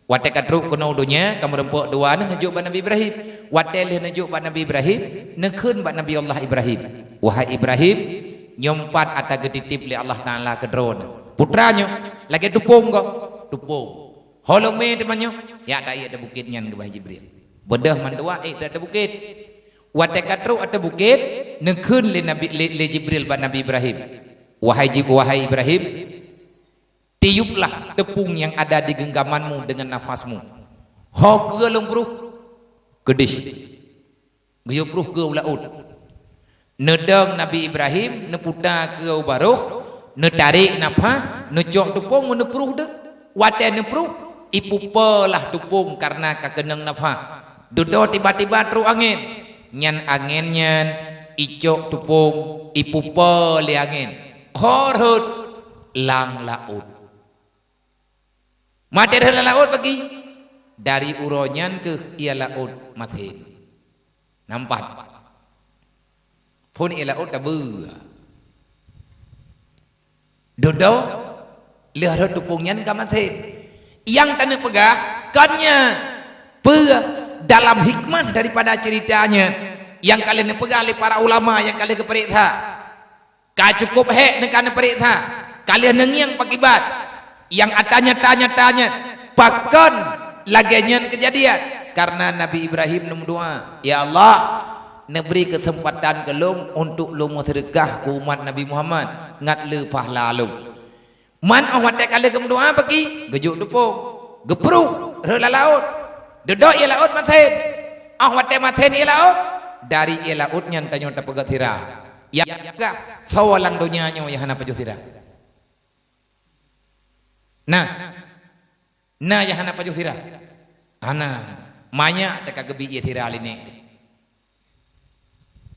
Watée ka trok keunoe donya, ka meureumpok dua nyan neujok bak Nabi Ibrahim. Watée lheueh neujok bak Nabi Ibrahim, neukheun bak Nabi Allah Ibrahim, "Wahai Ibrahim, nyoe pat ata geutitip lé Allah Taala keu droeneuh. Putra nyoe, lagée tupông gob, tupông. Ho lôn mé teuma nyoe, jak taék ateueh bukét nyan," geubah Jibril. Beudôh mandua ék ateueh bukét. Watée ka trok ateueh bukét, neukheun lé Nabi, lé, lé Jibril bak Nabi Ibrahim, "Wahai Jib-, wahai Ibrahim, tiuplah tepung yang ada di genggamanmu dengan nafasmu." "Ho keue lôn pruh?" "Keudeh." Geuyue pruh keue u laôt. Neudong Nabi Ibrahim, neuputa keue u barôh, neutarek nafah, neucok tupông, neuneupruh deuh. Watée neupruh, ipupe lah tupông kareuna ka keunong nafah. Dudoe tiba-tiba trok angén. Nyan angén nyan icok tupông, ipupe lé angén. Ho rhot lam laôt. Maté rhot lam laôt bagi. Dari uroe nyan kheueh ié laôt maté. Nampak? Phon ié laôt tabeue. Dudoe lheueh rhot tupông nyan ka maté. Nyang taneuk peugah kon nyan. Peue dalam hikmah daripada ceurita nyan nyang ka lheueh neupeugah lé para ulama nyang ka lheueh geupareksa? Ka cukup hék neuka neupareksa, ka lheueh neungieng pakiban. Nyang ata nyata-nyata nyan, pakon lagée nyan keujadian? Kareuna Nabi Ibrahim neumeudoá, "Ya Allah, neubri keuseumpatan keu lôn untuk lôn meuseudeukah keu umat Nabi Muhammad ngat le pahla lôn." Man óh watée ka lheueh geumeudoá bagi, geujok tupông, geupruh rhot lam laôt. Dudoe ié laôt maté. Óh watée maté ié laôt, dari ié laôt nyan tanyoe tapeugét sira. Nyang peugah, soe lam donya nyoe nyang hana pajoh sira? Na, na nyang hana pajoh sira? Hana. Manyak teuka geubi ié sira lé nèk.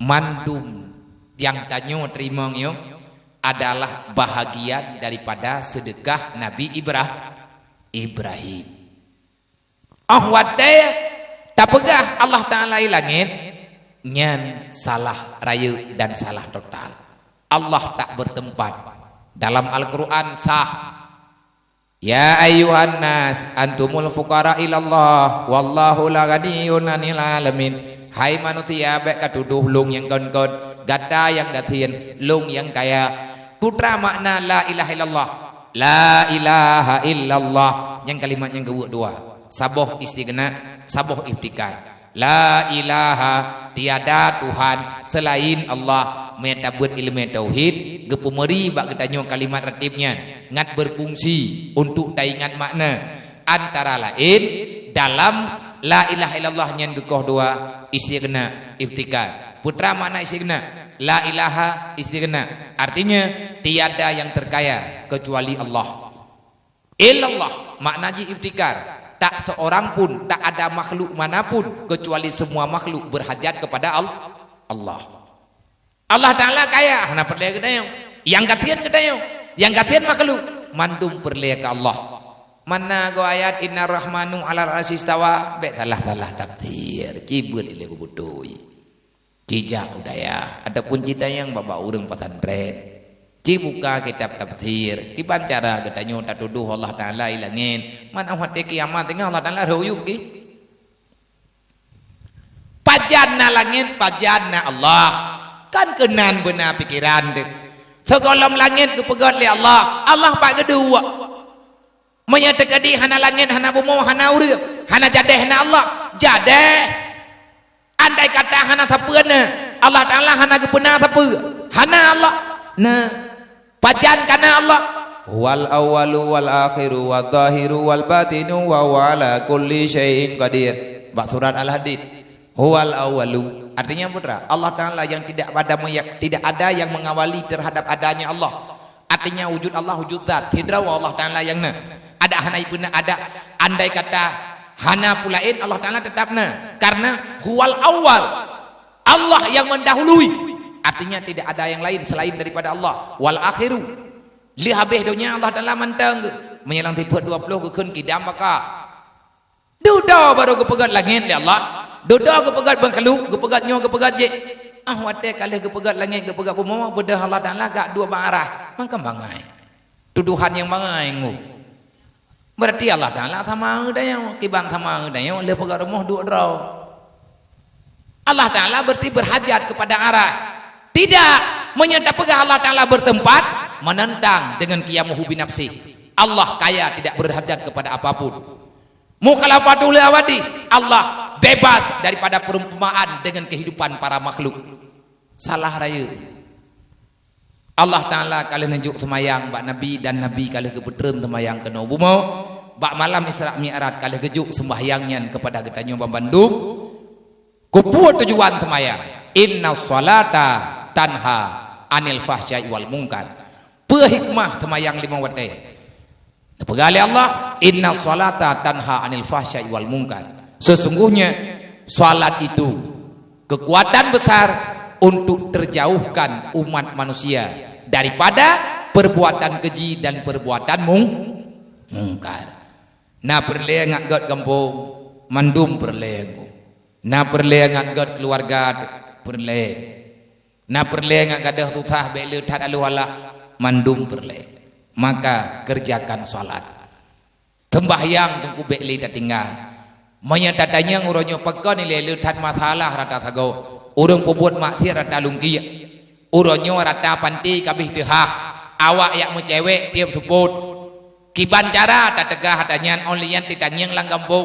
Mandum nyang tanyoe teurimong nyoe adalah bahagian daripada seudeukah Nabi Ibrah-, Ibrahim. Óh watée tapeugah Allah Taala i langét, nyan salah rayeuk dan salah total. Allah tak bertempat. Dalam Al-Quran sah, "Ya ayyuhan nas, antumul fuqara ilallah, wallahu la ghaniyyun 'anil 'alamin." Hai manusia, bék katudoh lôn nyang kon-kon, gata nyang gasien, lôn nyang kaya. Peue treuk makna la ilaha illallah? La ilaha illallah. Nyang kalimat nyang geuweuek dua. Saboh istighna, saboh iftikar. La ilaha, tiada Tuhan selain Allah. Meunyo tabeuet ileumèe tauhid, geupeumeuri bak geutanyoe kalimat ratib nyan, ngat beufungsi untuk taingat makna. Antara laén, dalam la ilaha illallah nyan geukoh dua, istighna, iftikar. Peue treuk makna istighna? La ilaha istighna. Artinya, tiada yang terkaya kecuali Allah. Illallah, makna jih iftikar. Tak seorang pun, tak ada makhluk manapun, kecuali semua makhluk berhajat kepada Al-, Allah. Allah Taala kaya, hana peureulèe geutanyoe. Nyang gasien geutanyoe, nyang gasien makhluk, mandum peureulèe keu Allah. Mana go ayat, "Innar Rahmanu 'alal 'arsy istawa"? Bék salah-salah tafsir, cibeuet ilèe beubutôi. Ci jak u dayah, ataupun ci tanyong bak-bak ureueng pesantren. Ci buka kitab tafsir, kiban cara geutanyoe tatudoh Allah Taala i langét, man óh watèe kiamat teungoh Allah Taala rhot u yup geuh. Pajan na langét, pajan na Allah. Kan keunan beuna pikeran teuh. Sigohlom langét geupeugöt lé Allah, Allah pat geuduek. Meunyoe teukeudi hana langét, hana bumoe, hana ureueng, hana jadèh, hana Allah, jadèh. Andai kata hana sapeue na, Allah Taala hana geupeuna sapeue. Hana Allah. Nah, pajan kana Allah. Huwal awwalu wal akhiru wadh dhahiru wal batinu wa huwa ala kulli syai'in qadir. Bak surat Al-Hadid. Huwal awwalu. Artinya putra, Allah Taala yang tidak ada meyak-, tidak ada yang mengawali terhadap adanya Allah. Artinya wujud Allah, wujud zat. Sidroe Allah Taala nyang na. Ada hana ipeuna ada. Andai kata hana peue laén, Allah Taala tetap na. Karena huwal awwal. Allah yang mendahului. Artinya tidak ada yang lain selain daripada Allah. Wal akhiru. Lheueh habéh donya Allah Taala mantong geuh. Meunyoe lam sifeut dua ploh geukheun kidam baka. Dudoe barô geupeugét langét lé Allah. Dudoe geupeugét makhluk, geupeugét nyoe, geupeugét jih. Ah, watée ka lheueh geupeugét langét, geupeugét bumoe, beudôh Allah Taala gak duek bak arah. Mangkam bangai. Tuduhan nyang bangai ngu. Berarti Allah Taala sama tanyoe, kiban sama tanyoe, lheueh peugét rumoh duek droe. Allah Taala berarti berhajat kepada arah. Tidak, meunyoe tapeugah Allah Taala bertempat, menentang dengan qiyamuhu binafsih. Allah kaya tidak berhajat kepada apapun. Mukhalafatul awadi, Allah bebas daripada perumpamaan dengan kehidupan para makhluk. Salah raya. Allah Taala ka lheueh neujok seumayang bak Nabi dan Nabi ka lheueh geupeutreun seumayang keunoe bumoe. Bak malam Isra Mi'raj ka lheueh geujok sembahyang nyan kepada geutanyoe banmandum. Keupeue tujuan seumayang? Inna sholata tanha anil fahsya'i wal munkar. Peue hikmah seumayang limong watée? Neupeugah lé Allah, "Inna sholata tanha anil fahsya'i wal munkar." Sesungguhnya salat itu kekuatan besar untuk terjauhkan umat manusia daripada perbuatan keji dan perbuatan mung-, mungkar. Na peureulée ngat gét gampông, mandum peureulée. Na peureulée ngat gét keuluwarga, peureulée. Na peureulée ngat gadôh susah bék le that alôh alah, mandum peureulée. Maka kerjakan salat. Seumbahyang teungku bék le tatinggai. Meunyoe tatanyong uroe nyoe pakon ilée le that masalah rata sagoe, ureuëng peubuet maksiat rata lungkiek, uroe nyoe rata panti kabéh teuhah, awak jak meucewek tieb seupôt. Kiban cara tateugah ata nyan óh lheueh nyan teutangieng lam gampông,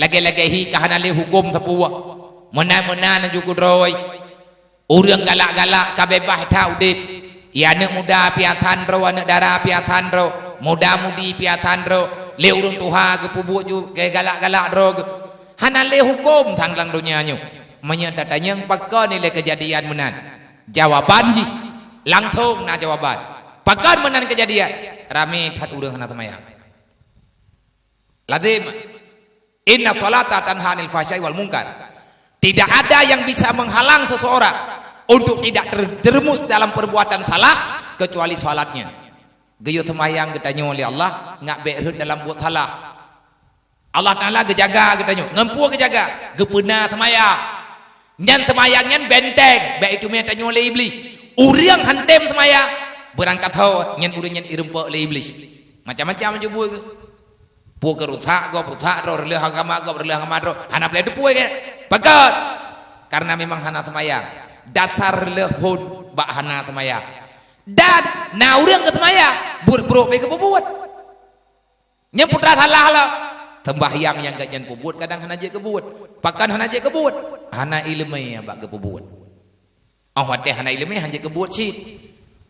lagée-lagée hi ka hana lé huköm sapeue. Meunan-meunan laju keudroe. Ureuëng galak-galak ka beubaih that udeb. Ie aneuëk muda piasan droe, aneuëk dara piasan droe, muda-mudi piasan droe, lé ureuëng tuha geupeubuet ju gée galak-galak droe geuh. Hana lé huköm sang lam donya nyoe. Meunyoe tatanyong pakon ilée keujadian meunan, jawaban jih langsong na jawaban. Pakon meunan keujadian? Ramé that ureuëng hana seumayang. Lazim. Inna sholata tanha anil fahsya'i wal munkar. Tidak ada yang bisa menghalang seseorang untuk tidak terjerumus dalam perbuatan salah kecuali salatnya. Geuyue seumayang geutanyoe lé Allah ngat bék rhot dalam buet salah. Allah Taala geujaga geutanyoe. Ngon peue geujaga? Geupeuna seumayang. Nyan seumayang nyan benteng, bék itumeue tanyoe lé Iblih. Ureuëng han tem seumayang, beurangkat ho nyan ureuëng nyan irumpok lé Iblih. Macam-macam jubue geuh. Peue keu rusak gob, rusak droe, reuloh agama gob, reuloh agama droe. Hana peureulée teupeue gét. Pakon? Karena memang hana seumayang. Dasar reuloh phon bak hana seumayang. Dan na ureuëng geuseumayang, buet brok bék geupeubuet. Nyang putra salah lah. Seumbahyang nyang gét nyan peubuet kadang hana jeuet geubuet. Pakon hana jeuet geubuet? Hana iéleumé bak geupeubuet. Óh watée hana iéleumé hana jeuet geubuet cit.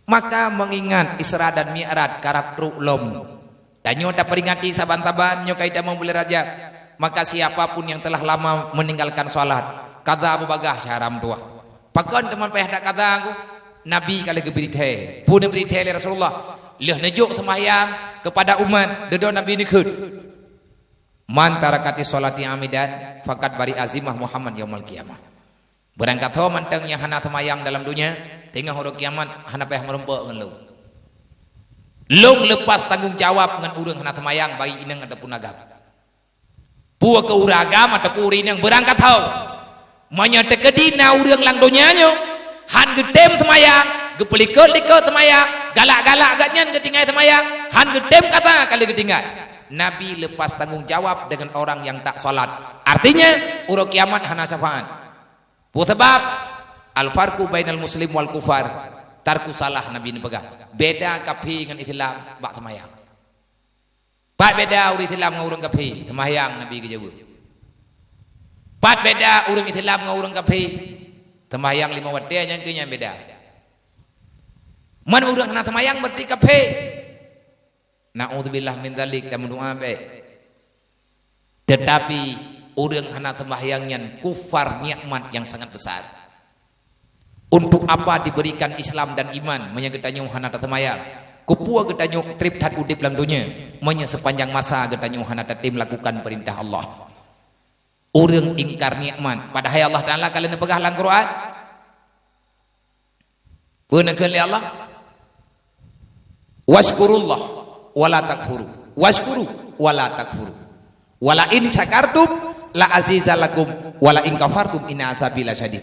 Maka meungingat Isra dan Mi'raj karab trok lom. Tanyoe taperingati saban-saban nyoe ka itamong buleuen Rajab. Maka siapa pun yang telah lama meninggalkan salat, kaza beubagaih syahram tuah. Pakon teuma payah that kaza ku? Nabi ka lheueh geubri thée. Peue neubri thée lé Rasulullah? Lheueh neujok seumayang keupada umat, dudoe Nabi neukheun, "Man tarakatis sholati amidan faqad bari'a zimmah Muhammad yaumal qiyamah." Beurangkat ho mantong nyang hana seumayang dalam donya, teungoh uroe kiamat hana payah meurumpok ngon lôn. Lôn lepas tanggong jawab ngon ureuëng hana seumayang bagi inong ataupun agam. Peue keu ureuëng agam ataupun ureuëng inong beurangkat ho. Meunyoe teukeudi na ureuëng lam donya nyoe, han geutem seumayang, geupeulikot-likot seumayang, galak-galak gobnyan geutinggai seumayang, han geutem kaza ka lheueh geutinggai. Nabi lepas tanggong jawab dengan orang yang tak salat. Artinya, uroe kiamat hana syafaat. Peue sabab? Al-farqu bainal muslim wal kufar. Tarku salah Nabi neupeugah. Beda kaphé ngon Islam bak seumayang. Pat beda ureuëng Islam ngon ureuëng kaphé, seumayang Nabi geujaweueb. Pat beda ureuëng Islam ngon ureuëng kafé? Seumbahyang lima watée nyang keu nyan beda. Man ureuëng hana seumbahyang berarti kafé. Naudzubillah min dzalik, dan meudoá bék. Tetapi ureuëng hana seumbahyang nyan kufar nikmat yang sangat besar. Untuk apa diberikan Islam dan iman meunyoe geutanyoe hana taseumbahyang? Keupeue geutanyoe treb that udeb lam donya meunyoe sepanjang masa geutanyoe hana tatem lakukan peurintah Allah? Ureuëng ingkar nikmat, padahai Allah Taala ka lheueh neupeugah lam Quran. Peue neukheun lé Allah? Wasykurullah wala takfuru. Wasykuru wala takfuru. Wala in syakartum la azizalakum wala in kafartum inna azabi lasyadid.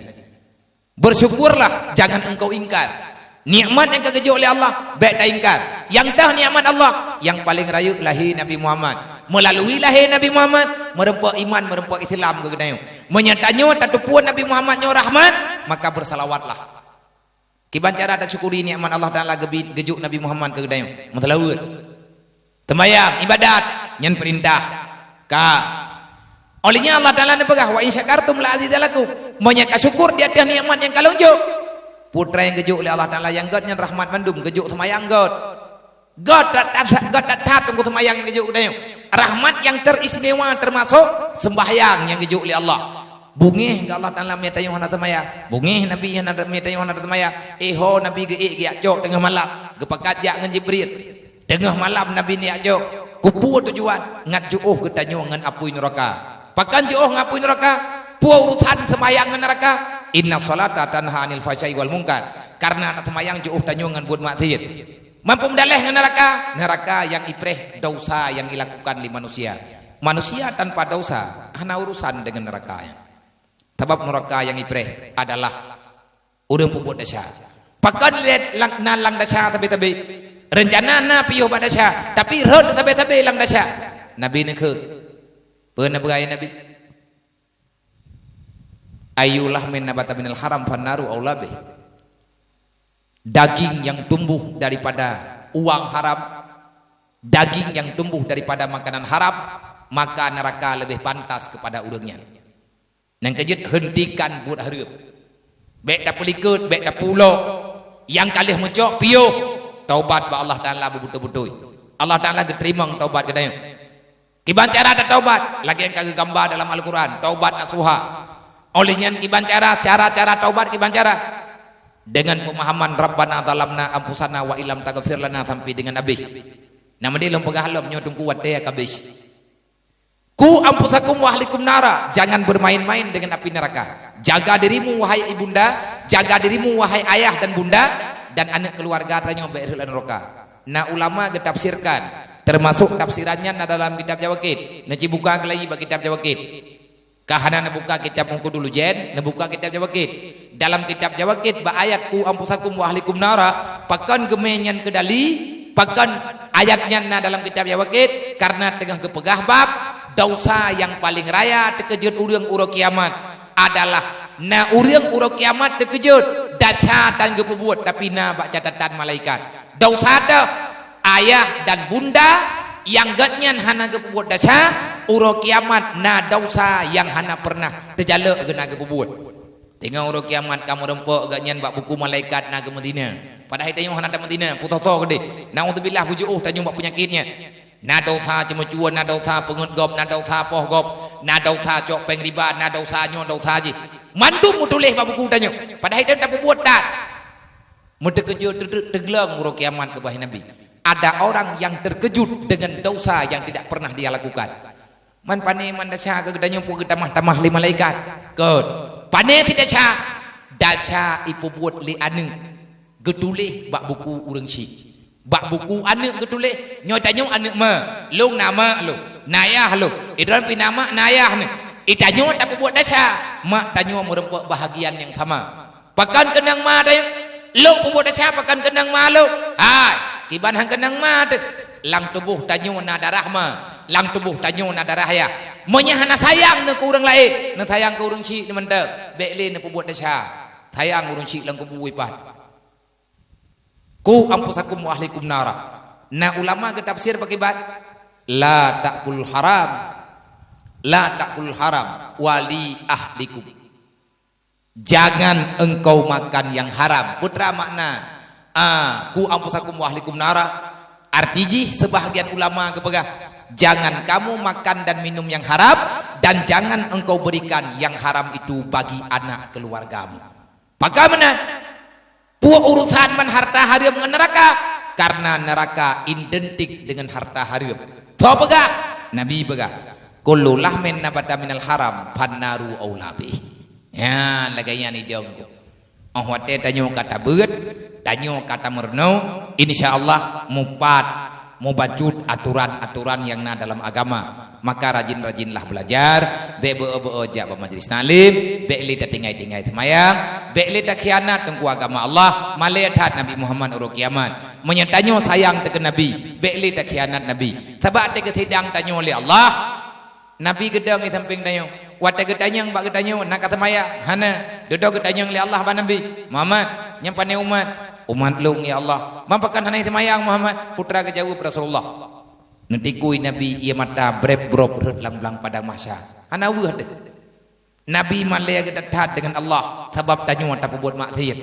Bersyukurlah, jangan engkau ingkar. Nikmat nyang ka geujok lé Allah, bék taingkar. Nyang teuh nikmat Allah, nyang paleng rayeuk lahé Nabi Muhammad. Meulalu lahé Nabi Muhammad, meureumpok iman, meureumpok Islam keu geutanyoe. Meunyoe tanyoe tateupeue Nabi Muhammad nyoe rahmat, maka bersalawatlah. Kiban cara tasyukuri nikmat Allah Taala geubi geujok Nabi Muhammad keu geutanyoe? Meuseulaweuet. Seumbahyang, ibadat, nyan peurintah. Ka. Óh lheueh nyan Allah Taala neupeugah, "Wa in syakartum la azidalakum." Meunyoe ka syukur di ateueh nikmat nyang ka lôn jok. Putra nyang geujok lé Allah Taala nyang gét nyan rahmat mandum, geujok seumbahyang gét. Gét that-that, gét that-that teungku seumbahyang nyang geujok geutanyoe. Rahmat nyang teristimewa teumasok seumbahyang nyang geujok lé Allah. Beungéh gét Allah Taala meunyoe tanyoe hana seumbahyang. Beungéh Nabi hana, meunyoe tanyoe hana seumbahyang. Eh ho Nabi geuék geujak cok teungoh malam, geupakat jak ngon Jibril. Teungoh malam Nabi neujak jok. Keupeue tujuan? Ngat jiôh geutanyoe ngon apui neuraka. Pakon jiôh ngon apui neuraka? Peue urusan seumbahyang ngon neuraka? Inna sholata tanha 'anil fahsya'i wal munkar. Karena taseumbahyang jiôh tanyoe ngon buet maksiet. Mampu meudaleh ngon neuraka? Neuraka nyang ipreh dosa nyang ilakukan lé manusia. Manusia tanpa dosa hana urusan deungon neuraka. Sabab neuraka nyang ipreh adalah ureuëng peubuet desya. Pakon lé lam, na lam desya tabe-tabe. Reuncana na piôh bak desya, tapi rhot tabe-tabe lam desya. Nabi neukheun. Peue neupeugah Nabi? Ayu lahmin nabata minal haram fannaru aula bih. Daging yang tumbuh daripada uang haram, daging yang tumbuh daripada makanan haram, maka neraka lebih pantas kepada ureuëng nyan. Nyang keujeuet, hentikan buet hareuem. Bék tapeulikot, bék tapulok. Nyang ka lheueh meucok piôh, taubat bak Allah Taala beubeutôi-beutôi. Allah Taala geuteurimong taubat geutanyoe. Kiban cara tataubat, lagée nyang ka geugamba dalam Al-Quran, taubat nasuha. Óh lheueh nyan kiban cara, cara-cara taubat kiban cara. Dengan pemahaman Rabbana zalamna anfusana wa illam taghfir lana sampai dengan habis. Nah, meudeh lôn peugah lom nyoe teungku watée ka habis. Ku anfusakum wa ahlikum nara, jangan bermain-main dengan api neraka. Jaga dirimu wahai ibunda, jaga dirimu wahai ayah dan bunda, dan aneuk keuluwarga tanyoe bék rhot lam neuraka. Na ulama geutafsirkan, teumasok tafsiran nyan na dalam kitab Jawakit. Neuci buka keulayi bak kitab Jawakit. Ka hana neubuka kitab Unqudul Lujen, neubuka kitab Jawakit. Dalam kitab Jawakit bak ayat ku anfusakum wa ahlikum nara, pakon geumé nyan keudali, pakon ayat nyan na dalam kitab Jawakit, karena teungoh geupeugah bab dosa nyang paleng raya teukeujot ureuëng uroe kiamat adalah na ureuëng uroe kiamat teukeujot desya tan geupeubuet, tapi na bak catatan malaikat. Dosa teuh, ayah dan bunda nyang gét nyan hana geupeubuet desya, uroe kiamat na dosa nyang hana pernah teujalok geuh na geupeubuet. Teungoh uroe kiamat ka meurumpok gét nyan bak buku malaikat na geumeuzina. Padahai tanyoe hana tameuzina, putoh-toh keudeh. Naudzubillah, beujiôh tanyoe bak peunyakét nyan. Na dosa ceumeucue, na dosa peungeut gob, na dosa poh gob, na dosa cok péng riba, na dosa nyoe dosa jih. Mandum meutuléh bak buku tanyoe. Padahai tanyoe tapeubuet that. Meuteukeujot teugleng uroe kiamat keubah Nabi. Ada orang yang terkejut dengan dosa yang tidak pernah dia lakukan. Man pané man desya keu geutanyoe peue geutamah-tamah lé malaikat? Keu pané si desya, desya ipeubuet lé aneuk geutuléh bak buku ureuëng syik. Bak buku aneuk geutuléh, nyoe tanyoe aneuk ma, lôn na ma lôn, na yah lôn, idroen pih na ma, na yah nyoe. Itanyoe tapeubuet desya, mak tanyoe meurumpok bahagian nyang sama. Pakon keunong ma teuh? Lôn peubuet desya pakon keunong ma lôn? Hai, kiban han keunong ma teuh. Lam tuboh tanyoe na darah ma, lam tuboh tanyoe na darah yah. Meunyoe hana sayang neuh keu ureuëng laén, neusayang keu ureuëng syik neumantong, bék lé neupeubuet desya. Sayang ureuëng syik lam kubu ipat. Ku anfusakum wa ahlikum nara. Na ulama geutafsir pakiban, la ta'kul haram. La ta'kul haram wa li ahlikum. Jangan engkau makan yang haram. Peue teuma makna, ah, ku anfusakum wa ahlikum nara. Arti jih, sebahagian ulama geupeugah, jangan kamu makan dan minum yang haram, dan jangan engkau berikan yang haram itu bagi anak keluargamu. Pakon meunan? Peue urusan ban harta hareuem ngon neuraka? Karena neuraka identik dengan harta hareuem. Tho peugah, Nabi peugah, "Kullu lahmin nabata minal haram, fannaru aula bih." Ya, lagée nyan idong. Óh watée tanyoe ka tabeuet, tanyoe ka tameurunoe, insya Allah mupat, mubacut aturan-aturan nyang na dalam agama. Maka rajin-rajinlah belajar, bék beu-o-beu-o jak bak majlis taklim, bék lé tatinggai-tinggai seumayang, bék lé takhianat teungku agama Allah, malée that Nabi Muhammad uroe kiamat. Meunyoe tanyoe sayang teuh keu Nabi, bék lé takhianat Nabi. Sabab teuh geusidang tanyoe lé Allah, Nabi geudong di sampéng tanyoe. Watée geutanyong bak geutanyoe, "Na ka seumayang?" "Hana." Dudoe geutanyong lé Allah bak Nabi, "Muhammad, nyan pané umat?" "Umat lôn, ya Allah." "Man pakon hana seumayang, Muhammad?" Putra geujaweueb Rasulullah. Neutikui Nabi, ie mata breb-brob rhot lam blang padang mahsyar. Hana weueh deh. Nabi malée geutat-that deungon Allah sabab tanyoe tapeubuet maksiet.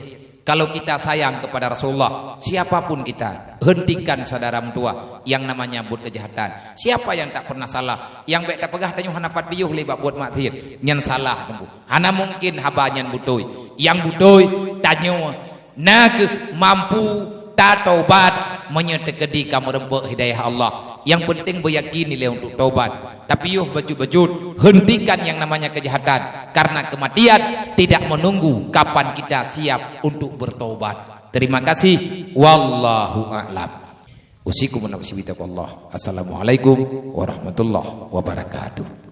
Kalau kita sayang kepada Rasulullah, siapapun kita, hentikan saudara meutuwah yang namanya buet keujahatan. Siapa yang tak pernah salah? Nyang bék tapeugah tanyoe hana pat piôh lé bak buet maksiet, nyan salah teungku. Hana mungkin haba nyan beutôi. Nyang beutôi, tanyoe na kheueh mampu tatobat meunyoe teukeudi ka meureumpok hidayah Allah. Nyang penting beuyakin ilée untuk tobat. Tapi yoh bacut-bacut, hentikan yang namanya kejahatan. Karena kematian tidak menunggu kapan kita siap untuk bertobat. Terima kasih. Wallahu a'lam. Usikum wa nafsi bitaqwallah. Assalamualaikum warahmatullahi wabarakatuh.